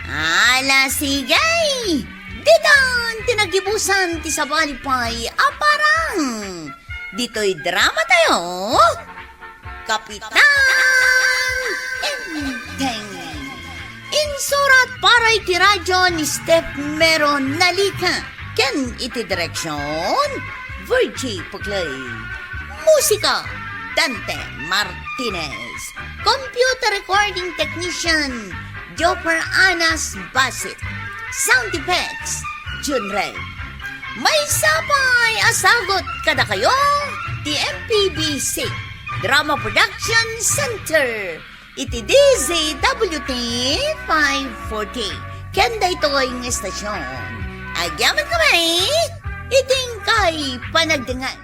Ala, sige! Ditan ti nagibusan ti sabali pay a parang ditoy drama tayo. Kapitan Enteng. Insurat para iti radyo ni Steph Mero Nalica ken iti direksyon, Virgie Puclay. Musika, Dante Martinez. Computer recording technician, Jopper Anas Basit. Sound effects, Jun Ray. Maysa pay a sagut kadakayo ti M P B C Drama Production Center iti D Z W T five forty. Ken daytoy nga estasyon, agyamankami iti inkay panagdengngeg.